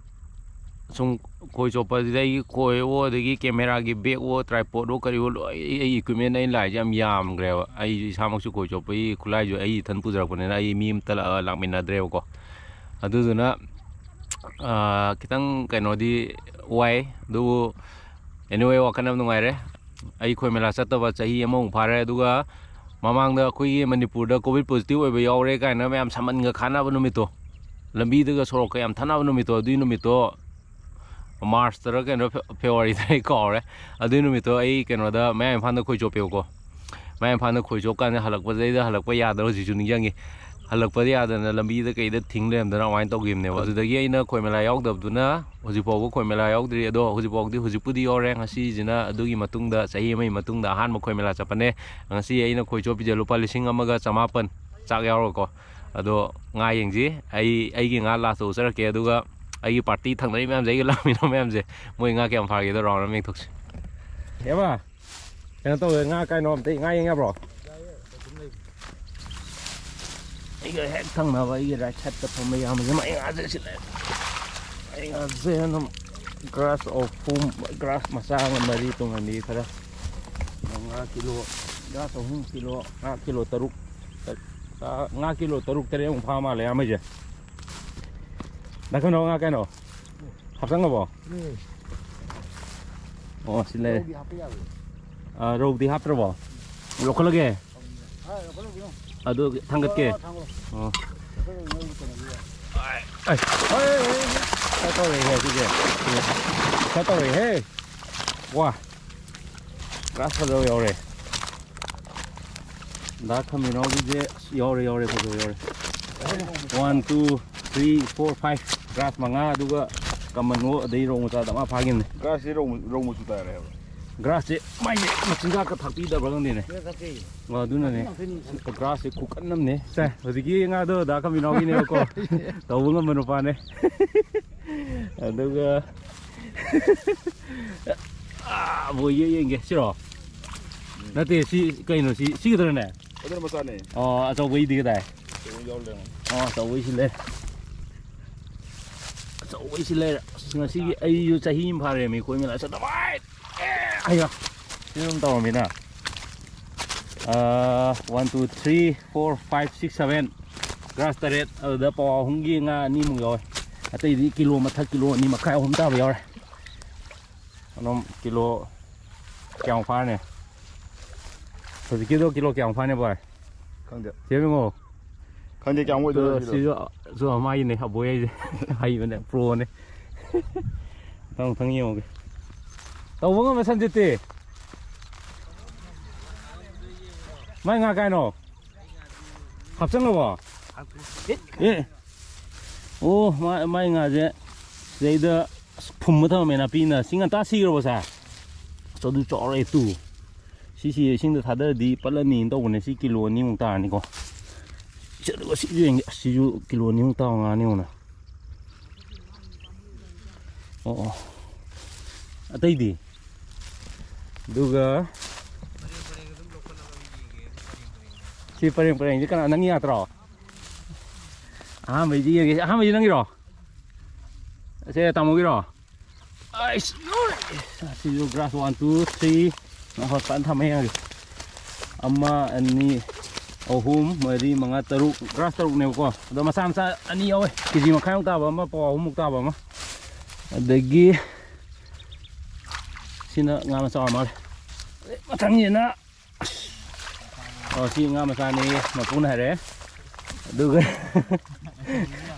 ꯁꯨꯝ ꯈꯣꯏ ꯆꯣꯞꯄꯁꯤꯗ ꯑꯩꯒꯤ ꯈꯣꯏꯋꯣ, ꯑꯗꯒꯤ ꯀꯦꯃꯦꯔꯥꯒꯤ ꯕꯦꯒꯋꯣ, ꯇ꯭ꯔꯥꯏꯄꯣꯗꯋꯣ, ꯀꯔꯤꯋꯣ, ꯂꯣꯏ ꯑꯩ ꯏꯀ꯭ꯋꯤꯞꯃꯦꯟ ꯑꯩꯅ ꯂꯥꯛꯏꯁꯦ ꯌꯥꯝ ꯌꯥꯝꯈ꯭ꯔꯦꯕ꯫ ꯑꯩ ꯏꯁꯥꯃꯛꯁꯨ ꯈꯣꯏ ꯆꯣꯞꯄꯒꯤ ꯈꯨꯠꯂꯥꯏꯁꯨ ꯑꯩ ꯏꯊꯟ ꯄꯨꯖꯔꯛꯄꯅꯤꯅ ꯑꯩ ꯃꯤ ꯑꯃꯇ ꯂꯥꯛ-, ꯂꯥꯛꯃꯤꯟꯅꯗ꯭ꯔꯦꯕꯀꯣ꯫ ꯑꯗꯨꯗꯨꯅ, ꯑꯥ, ꯈꯤꯇꯪ ꯀꯩꯅꯣꯗꯤ ꯋꯥꯏ, ꯑꯗꯨꯕꯨ anyway, ꯋꯥꯈꯜ ꯌꯥꯝ ꯅꯨꯡꯉꯥꯏꯔꯦ꯫ ꯑꯩ ꯈꯣꯏ ꯃꯦꯂꯥ ꯆꯠꯇꯕ ꯆꯍꯤ ꯑꯃꯃꯨꯛ ꯐꯥꯔꯦ, ꯑꯗꯨꯒ ꯃꯃꯥꯡꯗ ꯑꯩꯈꯣꯏꯒꯤ ꯃꯅꯤꯄꯨꯔꯗ ꯀꯣꯚꯤꯗ ꯄꯣꯖꯤꯇꯤꯚ ꯑꯣꯏꯕ ꯌꯥꯎꯔꯦ ꯀꯥꯏꯅ ꯃꯌꯥꯝ ꯁꯃꯟꯒ ꯈꯥꯅꯕ ꯅꯨꯃꯤꯠꯇꯣ, ꯂꯝꯕꯤꯗꯒ ꯁꯣꯔꯣꯛꯀ ꯌꯥꯝ ꯊꯠꯅꯕ ꯅꯨꯃꯤꯠꯇꯣ, ꯑꯗꯨꯏ ꯅꯨꯃꯤꯠꯇꯣ ꯃꯥꯔꯁꯇꯔ ꯀꯩꯅꯣ, ꯐꯦ-, ꯐꯦꯕꯋꯥꯔꯤꯗ ꯑꯩ ꯀꯥꯎꯔꯦ꯫ ꯑꯗꯨꯏ ꯅꯨꯃꯤꯠꯇꯣ ꯑꯩ ꯀꯩꯅꯣꯗ, ꯃꯌꯥꯡ ꯏꯝꯐꯥꯜꯗ ꯈꯣꯏ ꯆꯣꯞꯄꯦꯕꯀꯣ꯫ ꯃꯌꯥꯡ ꯏꯝꯐꯥꯜꯗ ꯈꯣꯏ ꯆꯣꯞ ꯀꯥꯟꯗ ꯍꯜꯂꯛꯄꯗꯩꯗ, ꯍꯜꯂꯛꯄ ꯌꯥꯗ꯭ꯔ ꯍꯧꯖꯤꯛꯁꯨ ꯅꯤꯡꯁꯤꯡꯉꯤ꯫ ꯍꯜꯂꯛꯄꯗ ꯌꯥꯗꯅ ꯂꯝꯕꯤꯗ ꯀꯩꯗ ꯊꯤꯡ ꯂꯩꯔꯝꯗꯅ ꯑꯗꯨꯃꯥꯏꯅ ꯇꯧꯈꯤꯕꯅꯦꯕ꯫ ꯑꯗꯨꯗꯒꯤ ꯑꯩꯅ ꯈꯣꯏ ꯃꯦꯂꯥ ꯌꯥꯎꯗꯕꯗꯨꯅ ꯍꯧꯖꯤꯛ ꯐꯥꯎꯕ ꯈꯣꯏ ꯃꯦꯂꯥ ꯌꯥꯎꯗ꯭ꯔꯤ꯫ ꯑꯗꯣ ꯍꯧꯖꯤꯛ ꯐꯥꯎꯗꯤ, ꯍꯧꯖꯤꯛꯄꯨꯗꯤ ꯌꯥꯎꯔꯦ꯫ ꯉꯁꯤꯁꯤꯅ ꯑꯗꯨꯒꯤ ꯃꯇꯨꯡꯗ, ꯆꯍꯤ ꯑꯃꯒꯤ ꯃꯇꯨꯡꯗ ꯑꯍꯥꯟꯕ ꯈꯣꯏ ꯃꯦꯂꯥ ꯆꯠꯄꯅꯦ꯫ ꯉꯁꯤ ꯑꯩꯅ ꯈꯣꯏ ꯆꯣꯞꯄꯤꯁꯦ ꯂꯨꯄꯥ ꯂꯤꯁꯤꯡ ꯑꯃꯒ ꯆꯃꯥꯄꯟ, ꯆꯥꯛ ꯌꯥꯎꯔꯒꯀꯣ꯫ ꯑꯗꯣ ꯉꯥ ꯌꯦꯡꯁꯤ꯫ ꯑꯩ, ꯑꯩꯒꯤ ꯉꯥ ꯂꯥꯁꯇ ꯎꯠꯆꯔꯛꯀꯦ꯫ ꯑꯗꯨꯒ ꯑꯩꯒꯤ ꯄꯥꯔꯇꯤ ꯊꯪꯅꯔꯤ ꯃꯌꯥꯝꯁꯦ, ꯑꯩꯒ ꯂꯥꯛꯃꯤꯟꯅꯕ ꯃꯌꯥꯝꯁꯦ, ꯃꯣꯏ ꯉꯥ ꯀꯌꯥꯝ ꯐꯥꯒꯦꯗꯣ ꯔꯥꯎꯟ ꯑꯃ ꯌꯦꯡꯊꯣꯛꯁꯤ꯫ ꯑꯦꯕ, ꯀꯩꯅꯣ ꯇꯧꯋꯦ, ꯉꯥ ꯀꯥꯏꯅꯣ ꯑꯝꯇ ꯉꯥ ꯌꯦꯡ ꯌꯥꯕ꯭ꯔꯣ? ꯑꯩꯒ ꯍꯦꯛ ꯊꯪꯅꯕ ꯑꯩꯒꯤ ꯔꯥꯏꯠ ꯁꯥꯏꯗꯠꯇ ꯐꯝꯕ ꯏꯌꯥꯝꯕꯁꯦ, ꯃꯥꯏ ꯉꯥꯁꯦ ꯁꯤ ꯂꯩ꯫ ꯃꯥꯏ ꯉꯥꯁꯦ ꯑꯗꯨꯝ ꯒ꯭ꯔꯥꯁ ꯑꯍꯨꯝ, ꯒ꯭ꯔꯥꯁ ꯃꯆꯥ ꯑꯃ ꯃꯔꯤ ꯇꯣꯡꯍꯟꯕꯤ ꯈꯔ꯫ ꯉꯥ ꯀꯤꯂꯣ, ꯒ꯭ꯔꯥꯁ ꯑꯍꯨꯝ ꯀꯤꯂꯣ, ꯉꯥ ꯀꯤꯂꯣ ꯇꯔꯨꯛ, ꯉꯥ ꯀꯤꯂꯣ ꯇꯔꯨꯛ ꯇꯔꯦꯠꯃꯨꯛ ꯐꯥ ꯃꯥꯜꯂꯦ ꯏꯌꯥꯝꯕꯩꯁꯦ꯫ ꯗꯥ ꯀꯩꯅꯣ, ꯉꯥ ꯀꯩꯅꯣ? ꯍꯥꯞꯆꯪꯉꯕꯣ? ꯎꯝ꯫ ꯑꯣ, ꯁꯤ ꯂꯩꯔꯦ꯫ ꯔꯧꯗꯤ ꯍꯥꯞꯄ ꯌꯥꯕ꯭ꯔꯣ? ꯑꯥ, ꯔꯧꯗꯤ ꯍꯥꯞꯇ꯭ꯔꯕꯣ? ꯂꯧꯈꯠꯂꯒꯦ? ꯑꯥ, ꯂꯧꯈꯠꯂꯨꯒꯤꯅꯣ꯫ ꯑꯗꯨ ꯊꯥꯡꯒꯠꯀꯦ꯫ ꯑꯥ, ꯊꯥꯡꯒꯠꯂꯣ꯫ ꯑꯣ꯫ ꯂꯧꯈꯠꯂꯨꯒꯤꯅꯣ, ꯑꯩ ꯀꯩꯅꯣꯒꯤ꯫ ꯑꯥꯏ, ꯑꯥꯏ, ꯑꯥꯏ, ꯑꯥꯏ, ꯑꯥꯏ꯫ ꯈꯔ ꯇꯧꯔꯛꯏꯍꯦ ꯁꯤꯁꯦ꯫ ꯈꯔ ꯇꯧꯔꯛꯏꯍꯦ꯫ ꯋꯥ꯫ ꯒ꯭ꯔꯥꯁ ꯐꯖꯕ ꯌꯥꯎꯔꯦ꯫ ꯗꯥ ꯈꯝꯕꯤꯅꯥꯎꯒꯤꯁꯦ ꯑꯁ ꯌꯥꯎꯔꯦ, ꯌꯥꯎꯔꯦ, ꯐꯖꯕ ꯌꯥꯎꯔꯦ꯫ One, two, three, four, five꯫ Grass ꯃꯉꯥ, ꯑꯗꯨꯒ ꯀꯃꯟ ꯑꯣ, ꯑꯗꯩ ꯔꯧ ꯃꯆꯥꯗ ꯑꯃ ꯐꯥꯈꯤꯕꯅꯦ꯫ ꯒ꯭ꯔꯥꯁꯁꯦ ꯔꯧ, ꯔꯧ ꯃꯆꯨ ꯇꯥꯔꯦ ꯍꯥꯏꯕ꯫ ꯒ꯭ꯔꯥꯁꯁꯦ ꯃꯥꯏꯁꯦ ꯃꯆꯤꯟꯖꯥꯛꯀ ꯊꯥꯛꯄꯤꯗꯕ꯭ꯔꯥ ꯈꯪꯗꯦꯅꯦ꯫ ꯑꯣ, ꯑꯗꯨꯅꯅꯦ꯫ ꯒ꯭ꯔꯥꯁꯁꯦ ꯈꯨꯀꯟ ꯑꯃꯅꯦ꯫ ꯁꯦ, ꯍꯧꯖꯤꯛꯀꯤ ꯉꯥꯗꯣ ꯗꯥ ꯈꯝꯕꯤꯅꯥꯎꯒꯤꯅꯦꯕꯀꯣ꯫ ꯇꯧꯕ ꯉꯝꯕ ꯅꯨꯄꯥꯅꯦ꯫ ꯑꯗꯨꯒ ꯑꯥ, ꯕꯣꯏ ꯌꯦ-, ꯌꯦꯡꯒꯦ꯫ ꯁꯤꯔꯣ? ꯅꯠꯇꯦ, ꯁꯤ ꯀꯩꯅꯣ? ꯁꯤ, ꯁꯤꯒꯗ꯭ꯔꯅꯦ? ꯑꯗꯨꯅ ꯃꯆꯥꯅꯦ꯫ ꯑꯣ, ꯑꯆꯧꯕꯩꯗꯤ ꯀꯗꯥꯏ? ꯑꯆꯧꯕ ꯌꯥꯎꯔ ꯂꯩꯔꯝꯃꯦ꯫ ꯑꯣ, ꯑꯆꯧꯕꯩꯁꯤ ꯂꯩ꯫ ꯑꯆꯧꯕꯩꯁꯤ ꯂꯩꯔꯦ꯫ ꯑꯁ, ꯉꯁꯤꯒꯤ ꯑꯩꯁꯨ ꯆꯍꯤ ꯑꯃ ꯐꯥꯔꯦꯃꯤ, ꯈꯣꯏ ꯃꯦꯂꯥ ꯆꯠꯇꯕ꯫ ꯑꯦ, ꯑꯌꯥ꯫ ꯁꯤ ꯑꯗꯨꯝ ꯇꯧꯔꯝꯃꯤꯅ꯫ ꯑꯥ, one, two, three, four, five, six, seven꯫ Grass ꯇꯔꯦꯠ, ꯑꯗꯨꯗ ꯄꯋꯥ ꯑꯍꯨꯝꯒꯤ ꯉꯥ ꯑꯅꯤꯃꯨꯛ ꯌꯥꯎꯋꯦ꯫ ꯑꯇꯩꯗꯤ ꯀꯤꯂꯣ ꯃꯊꯛ, ꯀꯤꯂꯣ ꯑꯅꯤ ꯃꯈꯥꯏ, ꯑꯍꯨꯝ ꯇꯥꯕ ꯌꯥꯎꯔꯦ꯫ ꯑꯗꯨꯝ ꯀꯤꯂꯣ ꯀꯌꯥꯃꯨꯛ ꯐꯥꯔꯅꯤ? ꯍꯧꯖꯤꯛꯀꯤꯗꯣ ꯀꯤꯂꯣ ꯀꯌꯥꯃꯨꯛ ꯐꯥꯅꯤ, ꯕꯣꯏ? ꯈꯪꯗꯦ꯫ ꯆꯦ ꯕꯤꯃꯣ꯫ ꯈꯪꯗꯦ ꯀꯌꯥꯃꯨꯛ ꯑꯣꯏꯗꯣꯏꯅꯣ ꯑꯗꯣ ꯁꯤꯗꯣ꯫ ꯁꯤꯁꯨ, ꯁꯨ ꯃꯥꯒꯤꯅꯦ, ꯑꯕꯣꯏ ꯍꯥꯏꯁꯦ꯫ ꯍꯩꯕꯅꯦ, ꯄ꯭ꯔꯣꯅꯦ꯫ ꯃꯊꯪ, ꯃꯊꯪ ꯌꯦꯡꯉꯨꯒꯦ꯫ ꯇꯧꯕ ꯉꯝꯃꯦ, ꯁꯟꯖꯤꯠꯇꯤ꯫ ꯃꯥꯏ ꯉꯥ ꯀꯥꯏꯅꯣ? ꯍꯥꯞꯆꯜꯂꯕꯣ? ꯑꯦ꯫ ꯑꯣ, ꯃꯥ-, ꯃꯥꯏ ꯉꯥꯁꯦ ꯁꯤꯗꯩꯗ ꯑꯁ ꯐꯨꯝꯕ ꯊꯝꯃꯝꯃꯦ ꯅꯥꯄꯤꯅ꯫ ꯁꯤ ꯉꯟꯇꯥ ꯁꯤꯈ꯭ꯔꯕꯣ ꯁꯦ? ꯑꯁ, ꯑꯗꯨ ꯆꯥꯎꯔꯦ ꯇꯨ꯫ ꯁꯤꯁꯤ ꯏꯁꯤꯡꯗ ꯊꯥꯗꯔꯗꯤ ꯄꯠꯂꯅꯤꯅ ꯇꯧꯕꯅꯦ꯫ ꯁꯤ ꯀꯤꯂꯣ ꯑꯅꯤꯃꯨꯛ ꯇꯥꯔꯅꯤꯀꯣ꯫ ꯁꯤ, ꯑꯗꯨꯒ ꯁꯤꯁꯨ ꯌꯦꯡꯒꯦ꯫ ꯑꯁ, ꯁꯤꯁꯨ ꯀꯤꯂꯣ ꯑꯅꯤꯃꯨꯛ ꯇꯥꯕ ꯉꯥꯅꯤ ꯌꯦꯡꯉꯨꯅꯦ꯫ ꯑꯣ, ꯑꯣ꯫ ꯑꯇꯩꯗꯤ? ꯑꯗꯨꯒ ꯁꯤ ꯄꯔꯦꯡ ꯄꯔꯦꯡꯁꯦ ꯀꯅꯥ, ꯅꯪ ꯌꯥꯗ꯭ꯔꯣ? ꯑꯍꯥꯟꯕꯩꯗꯤ ꯌꯦꯡꯒꯦ꯫ ꯑꯍꯥꯟꯕꯩꯗꯤ ꯅꯪꯒꯤꯔꯣ? ꯑꯁꯦ ꯇꯥꯃꯣꯒꯤꯔꯣ? ꯑꯩꯁ, ꯂꯣꯏꯔꯦ꯫ ꯑꯁꯤꯁꯨ grass one, two, three꯫ ꯍꯣꯏ, ꯐꯖꯅ ꯊꯝꯃꯦ, ꯌꯦꯡꯉꯒꯦ꯫ ꯑꯃ, ꯑꯅꯤ, ꯑꯍꯨꯝ, ꯃꯔꯤ, ꯃꯉꯥ, ꯇꯔꯨꯛ꯫ Grass ꯇꯔꯨꯛꯅꯦꯕꯀꯣ꯫ ꯑꯗꯣ ꯃꯆꯥ ꯃꯆꯥ ꯑꯅꯤ ꯌꯥꯎꯋꯦ꯫ ꯀꯦ ꯖꯤ ꯃꯈꯥꯏꯃꯨꯛ ꯇꯥꯕ ꯑꯃ, ꯄꯋꯥ ꯑꯍꯨꯝꯃꯨꯛ ꯇꯥꯕ ꯑꯃ꯫ ꯑꯗꯒꯤ ꯁꯤꯅ ꯉꯥ ꯃꯆꯥ ꯑꯣꯏꯔ ꯃꯥꯜꯂꯦ꯫ ꯃꯊꯪꯁꯤꯅ ꯑꯣ, ꯁꯤ ꯉꯥ ꯃꯆꯥꯅꯤ, ꯃꯄꯨꯅ ꯍꯥꯏꯔꯛꯑꯦ꯫ ꯑꯗꯨꯒ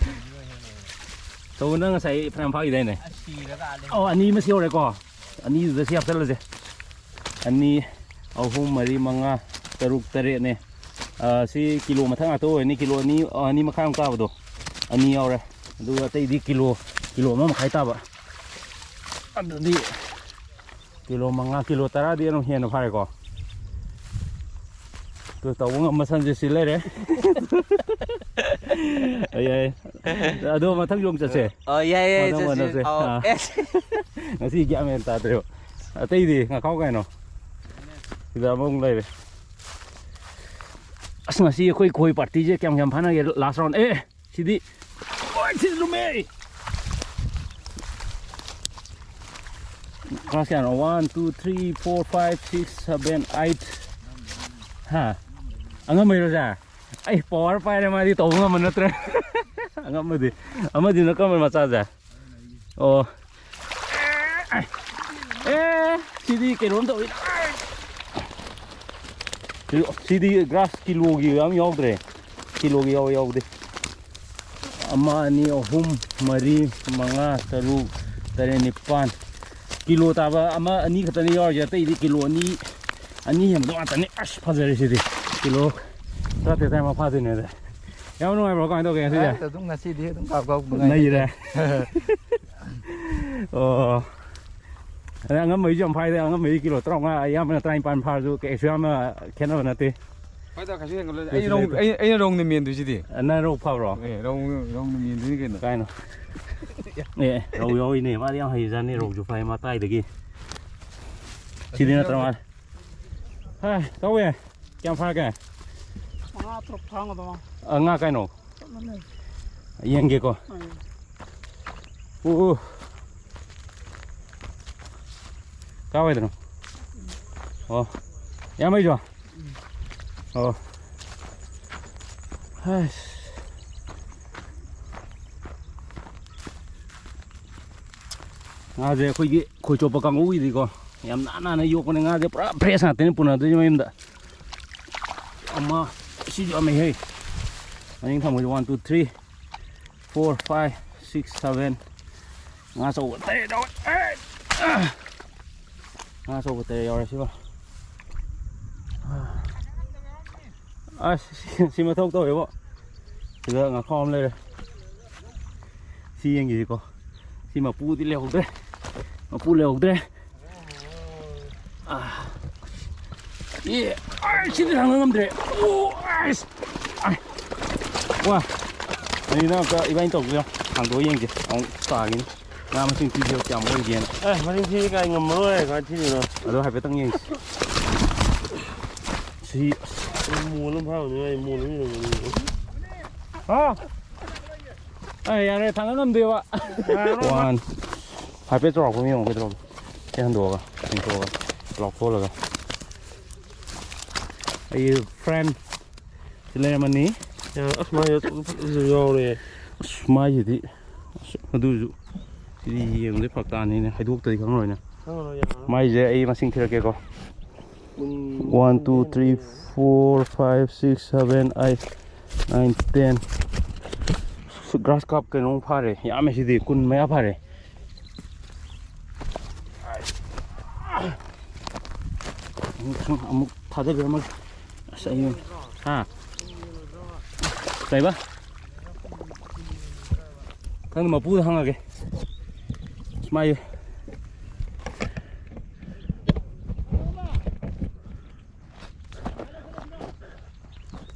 ꯇꯧꯕ, ꯅꯪ ꯉꯁꯥꯏ ꯐꯅꯌꯥꯝ ꯐꯥꯈꯤꯗꯥꯏꯅꯦ? ꯑꯁ, ꯁꯤꯔꯒ ꯑꯥ ꯂꯩ꯫ ꯑꯣ, ꯑꯅꯤ ꯑꯃ ꯁꯤ ꯌꯧꯔꯦꯀꯣ꯫ ꯑꯅꯤꯗꯨꯗ ꯁꯤ ꯍꯥꯞꯆꯜꯂꯁꯦ꯫ ꯑꯅꯤ, ꯑꯍꯨꯝ, ꯃꯔꯤ, ꯃꯉꯥ, ꯇꯔꯨꯛ, ꯇꯔꯦꯠꯅꯦ꯫ ꯑꯥ, ꯁꯤ ꯀꯤꯂꯣ ꯃꯊꯛ ꯉꯥꯛꯇ ꯑꯣꯏꯔꯅꯤ꯫ ꯀꯤꯂꯣ ꯑꯅꯤ, ꯑꯥ, ꯑꯅꯤ ꯃꯈꯥꯏꯃꯨꯛ ꯇꯥꯕꯗꯣ, ꯑꯅꯤ ꯌꯥꯎꯔꯦ꯫ ꯑꯗꯨꯒ ꯑꯇꯩꯗꯤ ꯀꯤꯂꯣ, ꯀꯤꯂꯣ ꯑꯃ ꯃꯈꯥꯏ ꯇꯥꯕ꯫ ꯑꯗꯨꯗꯤ ꯀꯤꯂꯣ ꯃꯉꯥ, ꯀꯤꯂꯣ ꯇꯔꯥꯗꯤ ꯑꯗꯨꯝ ꯍꯦꯟꯅ ꯐꯥꯔꯦꯀꯣ꯫ ꯑꯗꯨ ꯇꯧꯕ ꯉꯝꯕ ꯁꯟꯁꯦ ꯁꯤ ꯂꯩꯔꯦ꯫ ꯌꯥꯏ꯫ ꯑꯗꯣ ꯃꯊꯪ ꯌꯣꯡ ꯆꯠꯁꯦ꯫ ꯑ, ꯌꯥꯏ, ꯌꯥꯏ, ꯃꯊꯪ ꯆꯠꯁꯦ꯫ ꯆꯠꯁꯦ꯫ ꯑꯧ, ꯑꯥ꯫ ꯑꯦꯁ꯫ ꯉꯁꯤ ꯒ꯭ꯌꯥꯟ ꯃꯦꯟ ꯇꯥꯗ꯭ꯔꯦꯕ꯫ ꯑꯇꯩꯗꯤ ꯉꯥꯈꯥꯎ ꯀꯩꯅꯣ? ꯁꯤꯗ ꯑꯃꯃꯨꯛ ꯂꯩꯔꯦ꯫ ꯑꯁ, ꯉꯁꯤ ꯑꯩꯈꯣꯏ ꯈꯣꯏ ꯄꯥꯔꯇꯤꯁꯦ ꯀꯌꯥꯝ ꯀꯌꯥꯝ ꯐꯥꯅꯒꯦ last round? ꯑꯦ! ꯁꯤꯗꯤ, ꯑꯣꯏ, ꯁꯤꯗꯤ ꯂꯨꯝꯃꯦ꯫ Class ꯀꯌꯥꯅꯣ? One, two, three, four, five, six, seven, eight꯫ ꯍꯥ? ꯑꯉꯝꯕꯩꯔꯣ, ꯁꯦ? ꯑꯩ power ꯄꯥꯏꯔꯦ, ꯃꯥꯗꯤ ꯇꯧꯕ ꯉꯝꯕ ꯅꯠꯇ꯭ꯔꯦ꯫ ꯑꯉꯝꯕꯗꯤ꯫ ꯑꯃꯗꯨꯅ ꯀꯔꯝꯕ ꯃꯆꯥꯁꯦ? ꯑꯣ꯫ ꯑꯦ, ꯁꯤꯗꯤ ꯀꯩꯅꯣꯝ ꯇꯧꯏ꯫ ꯁꯤꯗꯤ grass ꯀꯤꯂꯣꯒꯤ ꯌꯥꯝ ꯌꯥꯎꯗ꯭ꯔꯦ꯫ ꯀꯤꯂꯣꯒꯤ ꯌꯥꯎ-, ꯌꯥꯎꯗꯦ꯫ ꯑꯃ, ꯑꯅꯤ, ꯑꯍꯨꯝ, ꯃꯔꯤ, ꯃꯉꯥ, ꯇꯔꯨꯛ, ꯇꯔꯦꯠ, ꯅꯤꯄꯥꯟ꯫ ꯀꯤꯂꯣ ꯇꯥꯕ ꯑꯃ, ꯑꯅꯤ ꯈꯛꯇꯅꯤ ꯌꯥꯎꯔꯤꯁꯦ꯫ ꯑꯇꯩꯗꯤ ꯀꯤꯂꯣ ꯑꯅꯤ, ꯑꯅꯤ ꯍꯦꯟꯕꯗꯣ ꯉꯥꯛꯇꯅꯤ꯫ ꯑꯁ, ꯐꯖꯔꯦ ꯁꯤꯗꯤ꯫ ꯀꯤꯂꯣ ꯇꯔꯥꯇꯔꯦꯠ ꯇꯔꯥꯅꯤꯄꯥꯟ ꯐꯥꯗꯣꯏꯅꯦ ꯑꯗ꯫ ꯌꯥꯝ ꯅꯨꯡꯉꯥꯏꯕ꯭ꯔꯣ? ꯀꯃꯥꯏꯅ ꯇꯧꯒꯦ ꯉꯁꯤꯗꯤ? ꯑꯁ, ꯑꯗꯨꯝ ꯉꯁꯤꯗꯤ ꯑꯗꯨꯝ ꯀꯥꯞ ꯀꯥꯞ ꯅꯨꯡꯉꯥꯏ꯫ ꯅꯩꯔꯦ꯫ ꯑꯣ꯫ ꯑꯗ ꯑꯉꯝꯕꯩꯁꯨ ꯌꯥꯝ ꯐꯥꯏꯗ, ꯑꯉꯝꯕꯩꯗꯤ ꯀꯤꯂꯣ ꯇꯔꯥꯃꯉꯥ, ꯑꯌꯥꯝꯕꯅ ꯇꯔꯥꯅꯤꯄꯥꯟ ꯐꯥꯔꯁꯨ ꯀꯩꯁꯨ ꯌꯥꯝꯅ ꯈꯦꯠꯅꯕ ꯅꯠꯇꯦ꯫ ꯍꯣꯏꯗ, ꯀꯩꯁꯨ ꯍꯦꯟꯒꯠꯂꯣꯏꯗ꯫ ꯑꯩ ꯀꯩꯁꯨ ꯔꯧ-, ꯂꯩꯇꯦ꯫ ꯑꯩ, ꯑꯩꯅ ꯔꯧꯅ ꯃꯦꯟꯗꯣꯏꯁꯤꯗꯤ꯫ ꯅꯪ ꯔꯧ ꯐꯥꯕ꯭ꯔꯣ? ꯑꯦ, ꯔꯧ-, ꯔꯧꯅ ꯃꯦꯟꯗꯣꯏꯅꯤ ꯀꯩꯅꯣ꯫ ꯀꯥꯏꯅꯣ? ꯑꯦ, ꯔꯧ ꯌꯥꯎꯔꯤꯅꯦ꯫ ꯃꯥꯗꯤ ꯌꯥꯝ ꯍꯩꯖꯥꯠꯅꯤ, ꯔꯧꯁꯨ ꯐꯥꯏ ꯃꯇꯥꯏꯗꯒꯤ꯫ ꯁꯤꯗꯤ ꯅꯠꯇ꯭ꯔ ꯃꯥꯜꯂꯦ꯫ ꯍꯥꯏ, ꯇꯧꯋꯦ꯫ ꯀꯌꯥꯝ ꯐꯥꯔꯒꯦ? ꯃꯉꯥ ꯇꯔꯨꯛ ꯐꯥꯔꯝꯒꯗꯧ ꯃꯥꯜꯂꯦ꯫ ꯑ, ꯉꯥ ꯀꯥꯏꯅꯣ? ꯆꯠꯂꯝꯃꯦ꯫ ꯌꯦꯡꯒꯦꯀꯣ꯫ ꯑꯥ꯫ ꯑꯣ, ꯑꯣ꯫ ꯀꯥꯏꯋꯥꯏꯗꯅꯣ? ꯑꯣ꯫ ꯏꯌꯥꯝꯕꯩꯁꯨ? ꯑꯣ꯫ ꯍꯩꯁ꯫ ꯉꯥꯁꯦ ꯑꯩꯈꯣꯏꯒꯤ ꯈꯣꯏ ꯆꯣꯞꯄ ꯀꯥꯡꯕꯨꯒꯤꯗꯤꯀꯣ, ꯌꯥꯝ ꯅꯥꯟ ꯅꯥꯟꯅ ꯌꯣꯛꯄꯅꯦ꯫ ꯉꯥꯁꯦ ꯄꯨꯔꯥ fresh ꯉꯥꯛꯇꯅꯦ ꯄꯨꯅꯗꯣꯏꯁꯦ ꯃꯌꯨꯝꯗ꯫ ꯑꯃ, ꯁꯤꯁꯨ ꯌꯥꯝꯃꯦꯍꯦ꯫ ꯃꯅꯤꯡ ꯊꯪꯕꯁꯦ one, two, three, four, five, six, seven꯫ ꯉꯥ ꯑꯆꯧꯕ ꯇꯔꯦꯠ ꯌꯥꯎꯋꯦ꯫ ꯑꯦ! ꯉꯥ ꯑꯆꯧꯕ ꯇꯔꯦꯠ ꯌꯥꯎꯔꯦ ꯁꯤꯃ꯫ ꯑꯁ, ꯁꯤ, ꯁꯤ ꯃꯊꯧ ꯇꯧꯋꯦꯕꯣ꯫ ꯁꯤꯗ ꯉꯥꯈꯥꯎ ꯑꯃ ꯂꯩꯔꯦ꯫ ꯁꯤ ꯌꯦꯡꯈꯤꯁꯤꯀꯣ꯫ ꯁꯤ ꯃꯄꯨꯗꯤ ꯂꯩꯍꯧꯗ꯭ꯔꯦ꯫ ꯃꯄꯨ ꯂꯩꯍꯧꯗ꯭ꯔꯦ꯫ ꯑꯥ꯫ ꯑꯦ, ꯑꯥꯏ, ꯁꯤꯗꯤ ꯊꯥꯡꯒꯠ ꯉꯝꯗ꯭ꯔꯦ꯫ ꯑꯣ, ꯑꯥꯏꯁ꯫ ꯑꯥꯏ꯫ ꯋꯥ꯫ ꯑꯅꯤꯗ ꯑꯝꯇ ꯏꯕꯥꯅꯤ ꯇꯧꯕꯤꯌꯣ꯫ ꯍꯥꯡꯗꯣꯛꯑ ꯌꯦꯡꯁꯦ꯫ ꯑꯃꯨꯛ ꯇꯥꯈꯤꯅꯤ꯫ ꯉꯥ ꯃꯁꯤꯡ ꯊꯤꯕꯤꯌꯣ, ꯀꯌꯥꯝ ꯑꯣꯏꯒꯦꯅ꯫ ꯑꯦ, ꯃꯁꯤꯡ ꯊꯤꯕ ꯀꯥꯏ ꯉꯝꯃꯔꯣꯏ꯫ ꯀꯃꯥꯏ ꯊꯤꯗꯣꯏꯅꯣ? ꯑꯗꯣ ꯍꯥꯏꯐꯦꯠꯇꯪ ꯌꯦꯡꯁꯤ꯫ ꯁꯤ ꯑꯩ ꯃꯣꯜ ꯑꯃ ꯐꯥꯕꯅꯤ, ꯑꯩ ꯃꯣꯜ ꯑꯃ ꯌꯦꯡꯉꯝꯕꯅꯤ꯫ ꯍꯥ? ꯑꯦ, ꯌꯥꯔꯦ, ꯊꯥꯡꯒꯠ ꯉꯝꯗꯦꯕ꯫ ꯌꯥꯔꯣꯏ꯫ One꯫ ꯍꯥꯏꯐꯦꯠ ꯆꯥꯎꯔꯥꯛꯄ ꯑꯃ ꯌꯦꯡꯉꯣ, ꯀꯩꯗꯧꯔꯒꯦ? ꯁꯤ ꯍꯟꯗꯣꯛꯑꯒ, ꯆꯤꯡꯊꯣꯛꯑꯒ, ꯂꯥꯎꯊꯣꯛꯍꯜꯂꯒ꯫ ꯑꯩꯒꯤ friend ꯁꯤ ꯂꯩꯔꯝꯃꯅꯤ꯫ ꯑꯁ, ꯃꯥꯏ ꯐꯖꯕ ꯌꯥꯎꯔꯦ꯫ ꯑꯁ, ꯃꯥꯏꯁꯤꯗꯤ, ꯑꯁ, ꯑꯗꯨꯁꯨ ꯁꯤꯗꯤ ꯌꯦꯡꯕꯗꯤ ꯐꯔꯛ ꯇꯥꯅꯤꯅꯦ, ꯍꯥꯏꯗꯣꯛꯇꯗꯤ ꯈꯪꯉꯔꯣꯏꯅꯦ꯫ ꯈꯪꯉꯔꯣꯏ, ꯌꯥꯔꯔꯣꯏ꯫ ꯃꯥꯏꯁꯦ ꯑꯩ ꯃꯁꯤꯡ ꯊꯤꯔꯛꯀꯦꯀꯣ꯫ ꯀꯨꯟ, one, two, ꯀꯨꯟ three, ꯍꯦꯜꯂꯦ꯫ Four, five, six, seven, eight, nine, ten꯫ Grass ꯀꯥꯞ ꯀꯩꯅꯣꯃꯨꯛ ꯐꯥꯔꯦ, ꯌꯥꯝꯃꯦ ꯁꯤꯗꯤ, ꯀꯨꯟ ꯃꯌꯥ ꯐꯥꯔꯦ꯫ ꯑꯃꯨꯛ ꯁꯨꯝ, ꯑꯃꯨꯛ ꯊꯥꯗꯕꯤꯔꯝꯃꯒꯦ꯫ ꯑꯁ, ꯑꯩ, ꯍꯥ? ꯀꯩꯕ? ꯈꯪꯗꯦ, ꯃꯄꯨꯗ ꯍꯪꯉꯒꯦ꯫ ꯁꯨꯃꯥꯏ꯫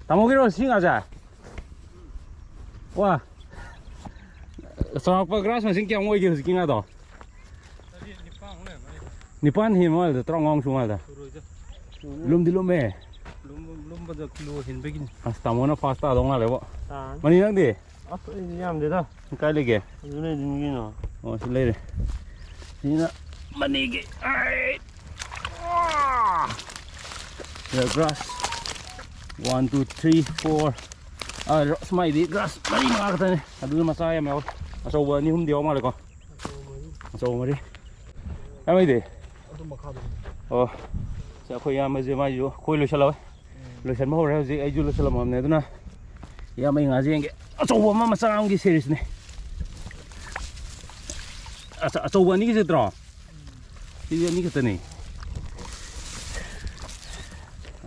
ꯇꯥꯃꯣꯒꯤꯔꯣ ꯁꯤ ꯉꯥꯁꯦ? ꯋꯥ꯫ ꯆꯥꯎꯔꯥꯛꯄ ꯒ꯭ꯔꯥꯁ ꯃꯁꯤꯡ ꯀꯌꯥꯝ ꯑꯣꯏꯒꯦ ꯍꯧꯖꯤꯛꯀꯤ ꯉꯥꯗꯣ? ꯅꯤꯄꯥꯟ ꯍꯦꯟꯕ ꯃꯥꯜꯂꯦꯗ, ꯇꯔꯥꯃꯉꯥꯃꯨꯛ ꯁꯨ ꯃꯥꯜꯂꯦꯗ꯫ ꯂꯨꯝꯗꯤ ꯂꯨꯝꯃꯦ꯫ ꯂꯨꯝꯕꯗ ꯀꯤꯂꯣ ꯍꯦꯟꯕꯒꯤꯅꯤ꯫ ꯑꯁ, ꯇꯥꯃꯣꯅ ꯐꯥꯁ ꯇꯥꯗꯧ ꯃꯥꯜꯂꯦꯕꯣ꯫ ꯇꯥꯔꯅꯤ꯫ ꯃꯅꯤ, ꯅꯪꯗꯤ? ꯑꯁ, ꯑꯩꯗꯤ ꯌꯥꯝꯗꯦꯗ꯫ ꯀꯥꯏ ꯂꯩꯒꯦ? ꯑꯗꯨ ꯂꯩꯗꯣꯏꯅꯤ ꯀꯩꯅꯣ꯫ ꯑꯣ, ꯁꯤ ꯂꯩꯔꯦ꯫ ꯁꯤꯅ ꯃꯅꯤꯒꯤ꯫ ꯑꯥꯏ! ꯑꯥ! ꯁꯤꯗ grass. One, two, three, four꯫ ꯑꯥ, ꯁꯨꯃꯥꯏꯗꯤ ꯒ꯭ꯔꯥꯁ ꯃꯔꯤ ꯃꯉꯥ ꯈꯛꯇꯅꯦ꯫ ꯑꯗꯨꯅ ꯃꯆꯥ ꯌꯥꯝ ꯌꯥꯎꯋꯦ꯫ ꯑꯆꯧꯕ ꯑꯅꯤ ꯑꯍꯨꯝꯗꯤ ꯌꯥꯎ ꯃꯥꯜꯂꯦꯀꯣ꯫ ꯑꯆꯧꯕ ꯃꯔꯤ꯫ ꯀꯥꯏꯋꯥꯏꯗꯩ? ꯑꯗꯨ ꯃꯈꯥꯗ꯫ ꯑꯣ꯫ ꯁꯤ ꯑꯩꯈꯣꯏ ꯏꯌꯥꯝꯕꯁꯦ, ꯃꯥꯏꯁꯨ ꯈꯣꯏ ꯂꯣꯏꯁꯤꯜꯂꯛꯑꯣꯏ꯫ ꯎꯝ꯫ ꯂꯣꯏꯁꯤꯟꯕ ꯍꯧꯔꯦ ꯍꯧꯖꯤꯛ꯫ ꯑꯩꯁꯨ ꯂꯣꯏꯁꯤꯜꯂꯝꯃꯕꯅꯦ꯫ ꯑꯗꯨꯅ ꯏꯌꯥꯝꯕꯒꯤ ꯉꯥꯁꯦ ꯌꯦꯡꯒꯦ꯫ ꯑꯆꯧꯕ ꯑꯃ, ꯃꯆꯥ ꯑꯃꯒꯤ ꯁꯦꯔꯤꯁꯅꯦ꯫ ꯑꯆ-, ꯑꯆꯧꯕ ꯑꯅꯤꯒꯤꯁꯦ ꯅꯠꯇ꯭ꯔꯣ? ꯁꯤꯗꯤ ꯑꯅꯤ ꯈꯛꯇꯅꯤ꯫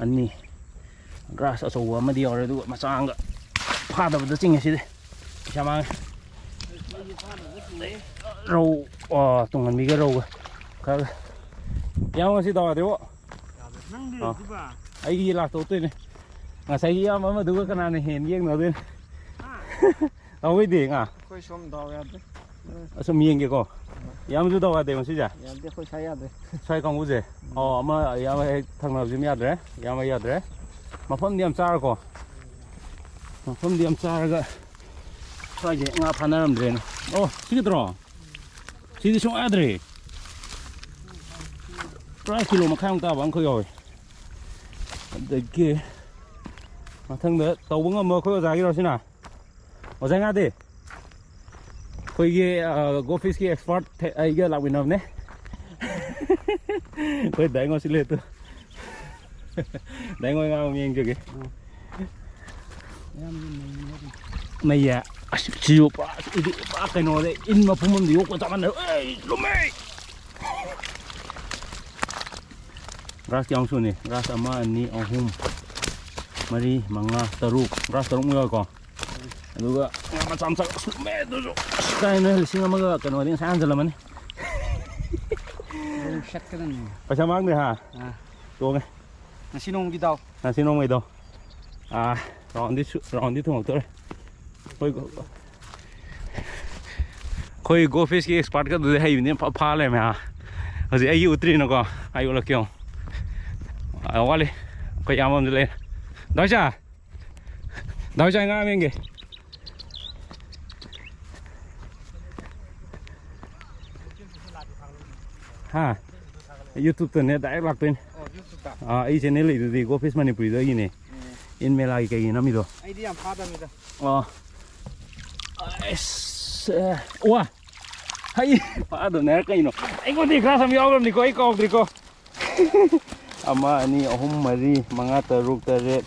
ꯑꯅꯤ꯫ ꯒ꯭ꯔꯥꯁ ꯑꯆꯧꯕ ꯑꯃꯗꯤ ꯌꯥꯎꯔꯦ, ꯑꯗꯨꯒ ꯃꯆꯥ ꯑꯃꯒ ꯐꯥꯗꯕꯗ ꯆꯤꯡꯉꯦ ꯁꯤꯗꯤ꯫ ꯄꯩꯁꯥ ꯃꯥꯡꯉꯦ꯫ ꯔꯧ, ꯑꯣ, ꯇꯨꯡꯍꯟꯕꯤꯒ ꯔꯧꯒ ꯈꯔꯒ꯫ ꯏꯌꯥꯝꯕ, ꯉꯁꯤ ꯗꯥꯎ ꯌꯥꯗꯦꯕꯣ꯫ ꯅꯪꯗꯤ ꯑꯥ꯫ ꯑꯗꯨꯒ ꯑꯩꯒꯤ ꯂꯥꯁ ꯇꯧꯗꯣꯏꯅꯦ꯫ ꯉꯁꯥꯏꯒꯤ ꯏꯌꯥꯝꯕ ꯑꯃꯗꯨꯒ ꯀꯅꯥꯅ ꯍꯦꯟꯒꯦ ꯌꯦꯡꯅꯗꯣꯏꯅꯦ꯫ ꯍꯥ? ꯇꯧꯋꯤꯗꯤ ꯉꯥ꯫ ꯑꯩꯈꯣꯏ ꯁꯣꯝ ꯗꯥꯎ ꯌꯥꯗꯦ꯫ ꯑꯁꯨꯝ ꯌꯦꯡꯒꯦꯀꯣ꯫ ꯏꯌꯥꯝꯕꯁꯨ ꯗꯥꯎ ꯌꯥꯗꯦ ꯉꯁꯤꯁꯦ꯫ ꯌꯥꯗꯦ, ꯑꯩꯈꯣꯏ ꯁ꯭ꯋꯥꯏ ꯌꯥꯗꯦ꯫ ꯁ꯭ꯋꯥꯏ ꯀꯥꯡꯕꯨꯁꯦ? ꯎꯝ꯫ ꯑꯣ, ꯑꯃ ꯏꯌꯥꯝꯕ ꯍꯦꯛ ꯊꯪꯅꯕꯁꯤꯃ ꯌꯥꯗ꯭ꯔꯦ꯫ ꯏꯌꯥꯝꯕ ꯌꯥꯗ꯭ꯔꯦ꯫ ꯃꯐꯝꯗꯤ ꯌꯥꯝ ꯆꯥꯔꯀꯣ꯫ ꯃꯐꯝꯗꯤ ꯌꯥꯝ ꯆꯥꯔꯒ ꯁ꯭ꯋꯥꯏꯁꯦ ꯉꯥ ꯐꯥꯅꯔꯝꯗ꯭ꯔꯦꯅ꯫ ꯑꯣ, ꯁꯤ ꯈꯛꯇꯔꯣ? ꯁꯤꯗꯤ ꯁꯨꯡꯌꯥ ꯌꯥꯗ꯭ꯔꯦ꯫ ꯄꯨꯔꯥ ꯀꯤꯂꯣ ꯃꯈꯥꯏꯃꯨꯛ ꯇꯥꯕ ꯑꯃꯈꯛ ꯌꯥꯎꯋꯦ꯫ ꯑꯗꯒꯤ ꯃꯊꯪꯗ ꯇꯧꯕ ꯉꯝꯕ ꯑꯩꯈꯣꯏ ꯑꯣꯖꯥꯒꯤꯔꯣ ꯁꯤꯅ? ꯑꯣꯖꯥ ꯉꯥꯗꯤ? ꯑꯩꯈꯣꯏꯒꯤ, ꯑ, ꯒꯣꯐꯤꯁꯀꯤ ꯑꯦꯛꯁꯄꯥꯔꯠ ꯑꯩꯒ ꯂꯥꯛꯃꯤꯟꯅꯕꯅꯦ꯫ ꯑꯩꯈꯣꯏ ꯗꯥꯏꯉꯣ ꯁꯤ ꯂꯩꯇꯨ꯫ ꯗꯥꯏꯉꯣ ꯉꯥ ꯑꯃ ꯌꯦꯡꯖꯒꯦ꯫ ꯃꯌꯥꯝ ꯌꯦꯡꯅꯩꯅꯦ ꯑꯗꯨꯝ꯫ ꯅꯩꯌꯦ꯫ ꯑꯁ, ꯁꯤꯁꯨ ꯄꯨꯔꯥ, ꯁꯤꯗꯤ ꯄꯨꯔꯥ ꯀꯩꯅꯣꯗ ꯏꯟ ꯃꯄꯨꯝ ꯑꯃꯗ ꯌꯣꯛꯄ ꯆꯞ ꯃꯥꯟꯅꯩ꯫ ꯑꯦ, ꯂꯨꯝꯃꯦ! ꯒ꯭ꯔꯥꯁ ꯀꯌꯥꯃꯨꯛ ꯁꯨꯅꯤ? ꯒ꯭ꯔꯥꯁ ꯑꯃ, ꯑꯅꯤ, ꯑꯍꯨꯝ, ꯃꯔꯤ, ꯃꯉꯥ, ꯇꯔꯨꯛ꯫ ꯒ꯭ꯔꯥꯁ ꯇꯔꯨꯛꯃꯨꯛ ꯌꯥꯎꯔꯦꯀꯣ꯫ ꯑꯗꯨꯒ ꯉꯥ ꯃꯆꯥ ꯃꯆꯥ ꯑꯁ ꯂꯨꯝꯃꯦ ꯑꯗꯨꯁꯨ꯫ ꯑꯁ, ꯀꯥꯏꯅ ꯂꯤꯁꯤꯡ ꯑꯃꯒ ꯀꯩꯅꯣꯗꯤ ꯉꯁꯥꯏ ꯍꯟꯖꯜꯂꯝꯃꯅꯤ꯫ ꯂꯧ ꯆꯠꯀꯗꯕꯅꯤ꯫ ꯄꯩꯁꯥ ꯃꯥꯡꯗ꯭ꯔꯦ ꯍꯥ? ꯑꯥ꯫ ꯇꯣꯡꯉꯦ꯫ ꯉꯁꯤ ꯅꯣꯡꯃꯒꯤ ꯗꯥꯎ꯫ ꯉꯁꯤ ꯅꯣꯡꯃꯩꯗꯣ꯫ ꯑꯥ, ꯔꯥꯎꯟꯗꯤ ꯁꯨ-, ꯔꯥꯎꯟꯗꯤ ꯊꯣꯡꯉꯛꯇꯣꯔꯦ꯫ ꯑꯩꯈꯣꯏ ꯒꯣ-, ꯑꯩꯈꯣꯏ ꯒꯣꯐꯤꯁꯀꯤ ꯑꯦꯛꯁꯄꯥꯔꯠꯀ ꯑꯗꯨꯗꯤ ꯍꯩꯕꯅꯤꯅ ꯐ ꯐꯥ ꯂꯩꯔꯝꯃꯦ ꯍꯥ꯫ ꯍꯧꯖꯤꯛ ꯑꯩꯒꯤ ꯎꯠꯇ꯭ꯔꯤꯅꯀꯣ꯫ ꯑꯩ ꯎꯠꯂꯛꯀꯦ ꯌꯦꯡꯉꯣ꯫ ꯑ, ꯋꯥꯠꯂꯤ꯫ ꯑꯩꯈꯣꯏ ꯏꯌꯥꯝꯕ ꯑꯃꯁꯨ ꯂꯩꯔꯦ꯫ ꯗꯥꯎꯆꯥ! ꯗꯥꯎꯆꯥ, ꯉꯥ ꯑꯃ ꯌꯦꯡꯒꯦ꯫ ꯍꯥ? YouTube-ꯇꯅꯦ, direct ꯂꯥꯛꯇꯣꯏꯅꯦ꯫ ꯑꯣ, YouTube-ꯇ? ꯑꯥ, ꯑꯩ channel ꯂꯩꯗꯨꯗꯤ, ꯒꯣꯐꯤꯁ ꯃꯅꯤꯄꯨꯔꯤꯗꯣ ꯑꯩꯒꯤꯅꯦ꯫ ꯎꯝ꯫ ꯏꯟ ꯃꯦꯂꯥꯒꯤ ꯀꯩꯒꯤ ꯅꯝꯃꯤꯗꯣ꯫ ꯑꯩꯗꯤ ꯌꯥꯝ ꯐꯥꯗꯕꯅꯤꯗ꯫ ꯑꯣ꯫ ꯑꯁ, ꯑꯦ, ꯋꯥ! ꯍꯩ! ꯐꯥꯗꯕꯅꯦ ꯍꯥꯏꯔ ꯀꯩꯅꯣ? ꯑꯩꯉꯣꯟꯗ ꯒ꯭ꯔꯥꯁ ꯑꯃ ꯌꯥꯎꯈ꯭ꯔꯕꯅꯤꯀꯣ, ꯑꯩ ꯀꯥꯎꯗ꯭ꯔꯤꯀꯣ꯫ ꯑꯃ, ꯑꯅꯤ, ꯑꯍꯨꯝ, ꯃꯔꯤ, ꯃꯉꯥ, ꯇꯔꯨꯛ, ꯇꯔꯦꯠ꯫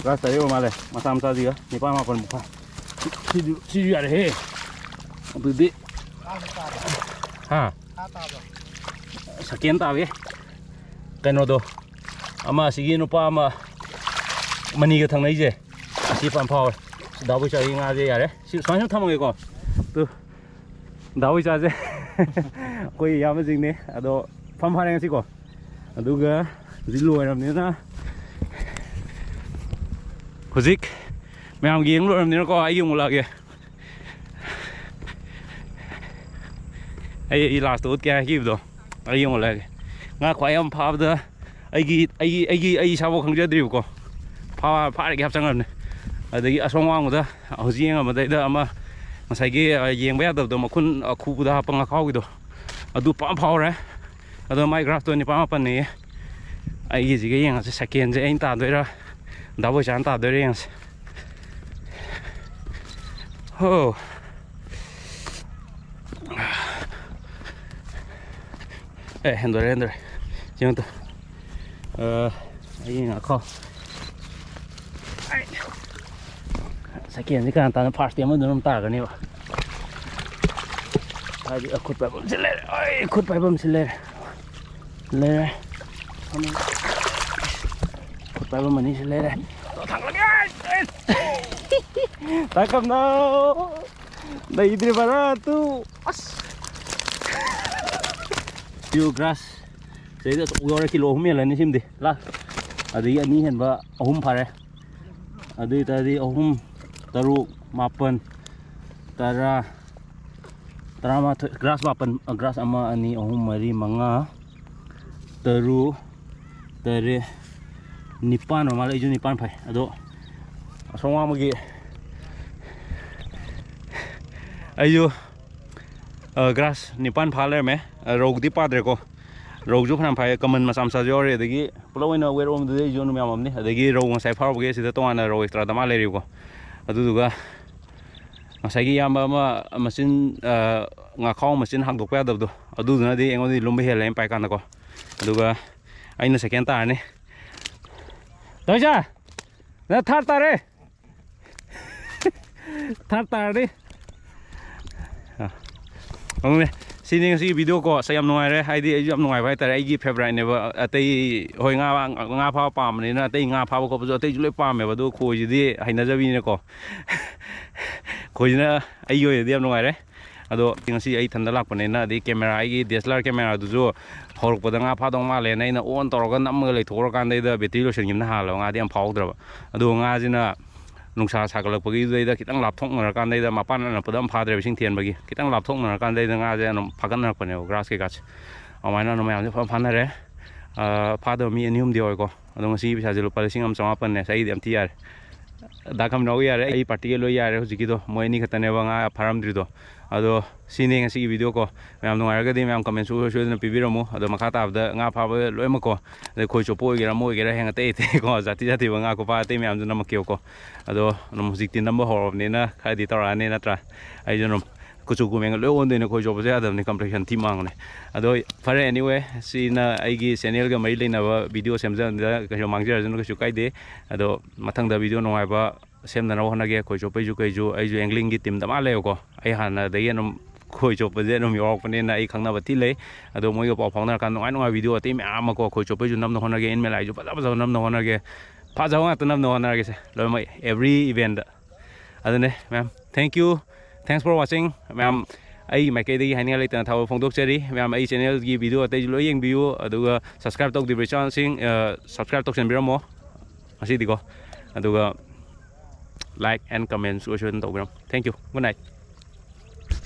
ꯒ꯭ꯔꯥꯁ ꯇꯔꯦꯠ ꯑꯣꯏ ꯃꯥꯜꯂꯦ, ꯃꯆꯥ ꯃꯆꯥꯁꯤꯒ꯫ ꯅꯤꯄꯥꯜ, ꯃꯥꯄꯜ, ꯃꯈꯥꯏ꯫ ꯁꯤꯗꯤ, ꯁꯤꯁꯨ ꯌꯥꯔꯦꯍꯦ꯫ ꯑꯗꯨꯗꯤ, ꯍꯥ? ꯁꯦꯀꯦꯟ ꯇꯥꯕꯒꯤ ꯀꯩꯅꯣꯗꯣ, ꯑꯃ ꯑꯁꯤꯒꯤ ꯅꯨꯄꯥ ꯑꯃ ꯃꯅꯤꯒ ꯊꯪꯅꯩꯁꯦ, ꯑꯁꯤ ꯐꯅ ꯐꯥꯎꯔꯦ꯫ ꯗꯥꯕꯣꯏ ꯆꯥꯕꯤ ꯉꯥꯁꯦ ꯌꯥꯔꯦ꯫ ꯁꯤ ꯁꯨꯃꯥꯏꯅ ꯁꯨꯝ ꯊꯝꯃꯒꯦꯀꯣ꯫ ꯇꯨ, ꯗꯥꯕꯣꯏ ꯆꯥꯁꯦ꯫ ꯑꯩꯈꯣꯏ ꯏꯌꯥꯝꯕꯁꯤꯡꯅꯦ꯫ ꯑꯗꯣ ꯐꯝ ꯐꯥꯔꯦ ꯉꯁꯤꯀꯣ꯫ ꯑꯗꯨꯒ ꯍꯧꯖꯤꯛ ꯂꯣꯏꯔꯕꯅꯤꯅ, ꯍꯧꯖꯤꯛ ꯃꯌꯥꯝꯒꯤ ꯌꯦꯡ ꯂꯣꯏꯔꯕꯅꯤꯅꯀꯣ, ꯑꯩꯒꯤ ꯑꯃꯨꯛ ꯎꯠꯂꯛꯑꯒꯦ꯫ ꯑꯩ, ꯑꯩ ꯂꯥꯁꯇ ꯎꯠꯀꯦ ꯍꯥꯏꯈꯤꯕꯗꯣ, ꯑꯩ ꯑꯃꯨꯛ ꯎꯠꯂꯛꯑꯒꯦ꯫ ꯉꯥ ꯈ꯭ꯋꯥꯏ ꯌꯥꯝ ꯐꯥꯕꯗ ꯑꯩꯒꯤ, ꯑꯩꯒꯤ, ꯑꯩꯒꯤ, ꯑꯩ ꯏꯁꯥꯐꯥꯎ ꯈꯪꯖꯗ꯭ꯔꯤꯕꯀꯣ꯫ ꯐꯥ-, ꯐꯥꯔꯤꯒꯩ ꯍꯥꯞꯆꯟꯈ꯭ꯔꯕꯅꯦ꯫ ꯑꯗꯒꯤ ꯑꯁꯣꯝ ꯋꯥꯡꯃꯗ ꯍꯧꯖꯤꯛ ꯌꯦꯡꯉꯝꯕꯗꯩꯗ ꯑꯃ ꯉꯁꯥꯏꯒꯤ, ꯑ, ꯌꯦꯡꯕ ꯌꯥꯗꯕꯗꯣ, ꯃꯈꯨꯟ, ꯑ, ꯈꯨꯕꯗ ꯍꯥꯞꯄ ꯉꯥꯈꯥꯎꯒꯤꯗꯣ, ꯑꯗꯨ ꯐꯖꯅ ꯐꯥꯎꯔꯦ꯫ ꯑꯗꯣ ꯃꯥꯏ ꯒ꯭ꯔꯥꯁꯇꯣ ꯅꯤꯄꯥꯜ ꯃꯥꯄꯟꯅꯦꯌꯦ꯫ ꯑꯩꯒꯤꯁꯤꯒ ꯌꯦꯡꯉꯁꯦ, ꯁꯦꯀꯦꯟꯁꯦ ꯑꯩꯅ ꯇꯥꯗꯣꯏꯔꯥ, ꯗꯥꯕꯣꯏ ꯆꯥꯅ ꯇꯥꯗꯣꯏꯔꯥ ꯌꯦꯡꯉꯁꯦ꯫ ꯍꯣ꯫ ꯑꯦ, ꯍꯦꯟꯗꯣꯔꯦ, ꯍꯦꯟꯗꯣꯔꯦ꯫ ꯁꯤ ꯑꯝꯇ꯫ ꯑ, ꯑꯩꯒꯤ ꯉꯥꯈꯣ꯫ ꯑꯩ꯫ ꯁꯦꯀꯦꯟꯁꯤ ꯀꯅꯥ ꯇꯥꯅ ꯐꯥꯔꯁꯇꯤ ꯑꯃꯗꯨꯅ ꯑꯗꯨꯝ ꯇꯥꯒꯅꯦꯕ꯫ ꯍꯥꯏꯗꯤ ꯈꯨꯠ ꯄꯥꯏꯐꯝꯁꯤ ꯂꯩꯔꯦ꯫ ꯑꯩ ꯈꯨꯠ ꯄꯥꯏꯐꯝꯁꯤ ꯂꯩꯔꯦ꯫ ꯂꯩꯔꯦ꯫ ꯈꯨꯠ ꯄꯥꯏꯐꯝ ꯑꯅꯤꯁꯤ ꯂꯩꯔꯦ꯫ ꯊꯥꯡꯒꯠꯂꯒꯦ꯫ ꯇꯥꯏ ꯀꯝꯅꯧ꯫ ꯂꯩꯇ꯭ꯔꯦ ꯚꯔꯥ ꯇꯨ꯫ ꯑꯁ꯫ ꯄꯤꯌꯨ ꯒ꯭ꯔꯥꯁ꯫ ꯁꯤꯗꯩꯗ ꯑꯆꯧꯕ ꯌꯥꯎꯔꯦ, ꯀꯤꯂꯣ ꯑꯍꯨꯝ ꯍꯦꯜꯂꯅꯤ ꯁꯤꯃꯗꯤ꯫ ꯂꯥ꯫ ꯑꯗꯒꯤ ꯑꯅꯤ ꯍꯦꯟꯕ ꯑꯍꯨꯝ ꯐꯥꯔꯦ꯫ ꯑꯗꯨ ꯑꯣꯏ ꯇꯥꯔꯗꯤ ꯑꯍꯨꯝ, ꯇꯔꯨꯛ, ꯃꯥꯄꯟ, ꯇꯔꯥ, ꯇꯔꯥꯃꯥꯊꯣꯏ, ꯒ꯭ꯔꯥꯁ ꯃꯥꯄꯟ, ꯒ꯭ꯔꯥꯁ ꯑꯃ, ꯑꯅꯤ, ꯑꯍꯨꯝ, ꯃꯔꯤ, ꯃꯉꯥ, ꯇꯔꯨꯛ, ꯇꯔꯦꯠ, ꯅꯤꯄꯥꯟ ꯑꯣꯏ ꯃꯥꯜꯂꯦ꯫ ꯑꯩꯁꯨ ꯅꯤꯄꯥꯟ ꯐꯥꯏ꯫ ꯑꯗꯣ ꯑꯁꯣꯝ ꯋꯥꯡꯃꯒꯤ ꯑꯩꯁꯨ ꯒ꯭ꯔꯥꯁ ꯅꯤꯄꯥꯟ ꯐꯥ ꯂꯩꯔꯝꯃꯦ꯫ ꯔꯧꯗꯤ ꯄꯥꯗ꯭ꯔꯦꯀꯣ꯫ ꯔꯧꯁꯨ ꯐꯅꯌꯥꯝ ꯐꯥꯏ, ꯀꯃꯟ ꯃꯆꯥ ꯃꯆꯥꯁꯨ ꯌꯥꯎꯔꯤ꯫ ꯑꯗꯒꯤ ꯄꯨꯂꯞ ꯑꯣꯏꯅ ꯋꯦꯠ ꯑꯣꯟꯕꯗꯨꯗꯤ ꯑꯩꯁꯨ ꯑꯗꯨꯝ ꯌꯥꯝꯃꯝꯅꯤ꯫ ꯑꯗꯒꯤ ꯔꯧ ꯉꯁꯥꯏ ꯐꯥꯔꯨꯕꯒꯤ ꯁꯤꯗ ꯇꯣꯉꯥꯟꯅ ꯔꯧ ꯑꯦꯛꯁꯇ꯭ꯔꯥ ꯗꯃꯥ ꯂꯩꯔꯤꯀꯣ꯫ ꯑꯗꯨꯗꯨꯒ ꯉꯁꯥꯏꯒꯤ ꯏꯌꯥꯝꯕ ꯑꯃ ꯃꯆꯤꯟ, ꯑ, ꯉꯥꯈꯥꯎ ꯃꯆꯤꯟ ꯍꯥꯡꯗꯣꯛꯄ ꯌꯥꯗꯕꯗꯣ, ꯑꯗꯨꯗꯨꯅꯗꯤ ꯑꯩꯉꯣꯟꯗꯗꯤ ꯂꯨꯝꯕ ꯍꯦꯜꯂꯦ ꯑꯩꯅ ꯄꯥꯏ ꯀꯥꯟꯗꯀꯣ꯫ ꯑꯗꯨꯒ ꯑꯩꯅ ꯁꯦꯀꯦꯟ ꯇꯥꯔꯅꯤ꯫ ꯇꯧꯏꯆꯥ, ꯅꯪ ꯊꯥꯔꯠ ꯇꯥꯔꯦ꯫ ꯊꯥꯔꯠ ꯇꯥꯔꯗꯤ꯫ ꯑ, ꯑꯗꯨꯅꯦ꯫ ꯁꯤꯅꯤ ꯉꯁꯤꯒꯤ ꯚꯤꯗꯤꯑꯣ ꯀꯣ꯫ ꯑꯁ, ꯌꯥꯝ ꯅꯨꯡꯉꯥꯏꯔꯦ꯫ ꯍꯥꯏꯗꯤ ꯑꯩꯁꯨ ꯌꯥꯝ ꯅꯨꯡꯉꯥꯏꯕ ꯍꯥꯏꯇꯥꯔꯦ꯫ ꯑꯩꯒꯤ ꯐꯦꯚꯣꯔꯥꯏꯠꯅꯦꯕ꯫ ꯑꯇꯩ, ꯍꯣꯏ, ꯉꯥ, ꯉꯥ ꯐꯥꯕ ꯄꯥꯝꯕꯅꯤꯅ ꯑꯇꯩ ꯉꯥ ꯐꯥꯕ ꯈꯣꯠꯄꯁꯨ ꯑꯇꯩꯁꯨ ꯂꯣꯏ ꯄꯥꯝꯃꯦꯕ꯫ ꯑꯗꯨ ꯈꯣꯏꯁꯤꯗꯤ ꯍꯩꯅꯖꯕꯤꯅꯤꯅꯀꯣ꯫ ꯈꯣꯏꯁꯤꯅ ꯑꯩꯒꯤ ꯑꯣꯏꯅꯗꯤ ꯌꯥꯝ ꯅꯨꯡꯉꯥꯏꯔꯦ꯫ ꯑꯗꯣ ꯉꯁꯤ ꯑꯩ ꯏꯊꯟꯗ ꯂꯥꯛꯄꯅꯤꯅ, ꯑꯗꯩ ꯀꯦꯃꯦꯔꯥ, ꯑꯩꯒꯤ ꯗꯤ ꯑꯦꯁ ꯑꯦꯜ ꯑꯥꯔ ꯀꯦꯃꯦꯔꯥꯗꯨꯁꯨ ꯍꯧꯔꯛꯄꯗ ꯉꯥ ꯐꯥꯗꯧ ꯃꯥꯜꯂꯦꯅ ꯑꯩꯅ ꯑꯣꯟ ꯇꯧꯔꯒ ꯅꯝꯃꯒ ꯂꯩꯊꯣꯛꯎꯔꯀꯥꯟꯗꯩꯗ ꯕꯦꯇ꯭ꯔꯤ ꯂꯣꯏꯁꯤꯟꯈꯤꯕꯅ ꯍꯥꯜꯂꯕ꯫ ꯉꯥꯗꯤ ꯌꯥꯝ ꯐꯥꯍꯧꯗ꯭ꯔꯕ꯫ ꯑꯗꯨꯒ ꯉꯥꯁꯤꯅ ꯅꯨꯡꯁꯥ ꯁꯥꯒꯠꯂꯛꯄꯒꯤꯗꯨꯗꯩꯗ ꯈꯤꯇꯪ ꯂꯥꯞꯊꯣꯛꯅꯔꯀꯥꯟꯗꯩꯗ, ꯃꯄꯥꯟ ꯑꯅꯛꯄꯗ ꯑꯃ ꯐꯥꯗ꯭ꯔꯦꯕ, ꯏꯁꯤꯡ ꯊꯦꯟꯕꯒꯤ꯫ ꯈꯤꯇꯪ ꯂꯥꯞꯊꯣꯛꯅꯔꯀꯥꯟꯗꯩꯗ ꯉꯥꯁꯦ ꯑꯗꯨꯝ ꯐꯥꯒꯠꯅꯔꯛꯄꯅꯦꯕ, ꯒ꯭ꯔꯥꯁ ꯀꯩꯀꯥꯁꯦ꯫ ꯑꯗꯨꯃꯥꯏꯅ ꯑꯗꯨꯝ ꯃꯌꯥꯝꯁꯦ ꯐꯖꯅ ꯐꯥꯅꯔꯦ꯫ ꯑ, ꯐꯥꯗꯕ ꯃꯤ ꯑꯅꯤ ꯑꯍꯨꯝꯗꯤ ꯌꯥꯎꯋꯦꯀꯣ꯫ ꯑꯗꯣ ꯉꯁꯤꯒꯤ ꯄꯩꯁꯥꯁꯦ ꯂꯨꯄꯥ ꯂꯤꯁꯤꯡ ꯑꯃ ꯆꯥꯝꯃꯥꯄꯟꯅꯦ꯫ ꯑꯩꯒꯤꯗꯤ ꯑꯝꯇ ꯌꯥꯔꯦ꯫ ꯗꯥ ꯈꯝꯅꯥꯎꯒꯤ ꯌꯥꯔꯦ, ꯑꯩ ꯄꯥꯔꯇꯤꯒꯤ ꯂꯣꯏ ꯌꯥꯔꯦ ꯍꯧꯖꯤꯛꯀꯤꯗꯣ꯫ ꯃꯣꯏ ꯑꯅꯤ ꯈꯛꯇꯅꯦꯕ ꯉꯥ ꯐꯥꯔꯝꯗ꯭ꯔꯤꯗꯣ꯫ ꯑꯗꯣ ꯁꯤꯅꯤ ꯉꯁꯤꯒꯤ ꯚꯤꯗꯤꯑꯣ ꯀꯣ꯫ ꯃꯌꯥꯝ ꯅꯨꯡꯉꯥꯏꯔꯒꯗꯤ ꯃꯌꯥꯝ ꯀꯃꯦꯟ ꯁꯣꯏ-, ꯁꯣꯏꯗꯅ ꯄꯤꯕꯤꯔꯝꯃꯨ꯫ ꯑꯗꯣ ꯃꯈꯥ ꯇꯥꯕꯗ ꯉꯥ ꯐꯥꯕ ꯂꯣꯏꯅꯃꯛꯀꯣ, ꯑꯗꯩ ꯈꯣꯏ ꯆꯣꯞꯄ ꯑꯣꯏꯒꯦꯔꯥ, ꯑꯃ ꯑꯣꯏꯒꯦꯔꯥ, ꯍꯌꯦꯡ ꯑꯇꯩ ꯑꯇꯩꯀꯣ, ꯖꯥꯇꯤ ꯖꯥꯇꯤꯕ ꯉꯥ ꯈꯨꯐꯥ ꯑꯇꯩ ꯃꯌꯥꯝꯁꯨ ꯅꯝꯃꯛꯀꯦꯕꯀꯣ꯫ ꯑꯗꯣ ꯑꯗꯨꯝ ꯍꯧꯖꯤꯛꯇꯤ ꯅꯝꯕ ꯍꯧꯔꯕꯅꯤꯅ ꯈꯔꯗꯤ ꯇꯧꯔꯛꯑꯅꯤ ꯅꯠꯇ꯭ꯔꯥ? ꯑꯩꯁꯨ ꯑꯗꯨꯝ ꯀꯨꯆꯨ ꯀꯨꯃꯦꯟꯒ ꯂꯣꯏ ꯑꯣꯟꯗꯣꯏꯅꯦ, ꯈꯣꯏ ꯆꯣꯞꯄꯁꯦ ꯌꯥꯗꯕꯅꯤ, ꯀꯝꯄ꯭ꯂꯦꯛꯁꯟ ꯊꯤ ꯃꯥꯡꯕꯅꯦ꯫ ꯑꯗꯣ ꯐꯔꯦ, anyway, ꯁꯤꯅ ꯑꯩꯒꯤ ꯆꯦꯅꯦꯜꯒ ꯃꯔꯤ ꯂꯩꯅꯕ ꯚꯤꯗꯤꯑꯣ ꯁꯦꯝꯖꯕꯗ ꯀꯩꯁꯨ ꯃꯥꯡꯖꯔꯁꯅꯨ, ꯀꯩꯁꯨ ꯀꯥꯏꯗꯦ꯫ ꯑꯗꯣ ꯃꯊꯪꯗ ꯚꯤꯗꯤꯑꯣ ꯅꯨꯡꯉꯥꯏꯕ ꯁꯦꯝꯅꯅꯕ ꯍꯣꯠꯅꯒꯦ꯫ ꯈꯣꯏ ꯆꯣꯞꯄꯩꯁꯨ ꯀꯩꯁꯨ ꯑꯩꯁꯨ ꯑꯦꯡꯒ꯭ꯂꯤꯡꯒꯤ ꯇꯤꯝꯗ ꯃꯥ ꯂꯩꯌꯦꯕꯀꯣ꯫ ꯑꯩ ꯍꯥꯟꯅꯗꯒꯤ ꯑꯗꯨꯝ ꯈꯣꯏ ꯆꯣꯞꯄꯁꯦ ꯑꯗꯨꯝ ꯌꯥꯎꯔꯛꯄꯅꯤꯅ ꯑꯩ ꯈꯪꯅꯕ ꯊꯤ ꯂꯩ꯫ ꯑꯗꯣ ꯃꯣꯏꯒ ꯄꯥꯎ ꯐꯥꯎꯅꯔꯀꯥꯟꯗ ꯅꯨꯡꯉꯥꯏ ꯅꯨꯡꯉꯥꯏ ꯚꯤꯗꯤꯑꯣ ꯑꯇꯩ ꯃꯌꯥꯝ ꯑꯃꯀꯣ, ꯈꯣꯏ ꯆꯣꯞꯄꯩꯁꯨ ꯅꯝꯅ ꯍꯣꯠꯅꯒꯦ, ꯏꯟꯃꯦꯂꯥꯏꯁꯨ ꯐꯖ ꯐꯖꯕ ꯅꯝꯅ ꯍꯣꯠꯅꯒꯦ꯫ ꯐꯖꯕ ꯉꯥꯛꯇ ꯅꯝꯅ ꯍꯣꯠꯅꯔꯒꯦꯁꯦ ꯂꯣꯏꯅꯃꯛ, every event꯫ ꯑꯗꯨꯅꯦ ꯃꯌꯥꯝ, thank you, thanks for watching꯫ ꯃꯌꯥꯝ, ꯑꯩꯒꯤ ꯃꯥꯏꯀꯩꯗꯒꯤ ꯍꯥꯏꯅꯤꯡꯉꯥꯏ ꯂꯩꯇꯅ ꯊꯥꯒꯠꯄ ꯐꯣꯡꯗꯣꯛꯆꯔꯤ꯫ ꯃꯌꯥꯝ, ꯑꯩ ꯆꯦꯅꯦꯜꯒꯤ ꯚꯤꯗꯤꯑꯣ ꯑꯇꯩꯁꯨ ꯂꯣꯏ ꯌꯦꯡꯕꯤꯌꯨ, ꯑꯗꯨꯒ subscribe ꯇꯧꯗ꯭ꯔꯤꯕ ꯏꯆꯥꯁꯤꯡ, ꯑ, subscribe ꯇꯧꯁꯟꯕꯤꯔꯝꯃꯣ ꯉꯁꯤꯗꯤꯀꯣ꯫ ꯑꯗꯨꯒ like and comment ꯁꯣꯏ ꯁꯣꯏꯗꯅ ꯇꯧꯕꯤꯔꯝꯃꯣ꯫ Thank you, good night꯫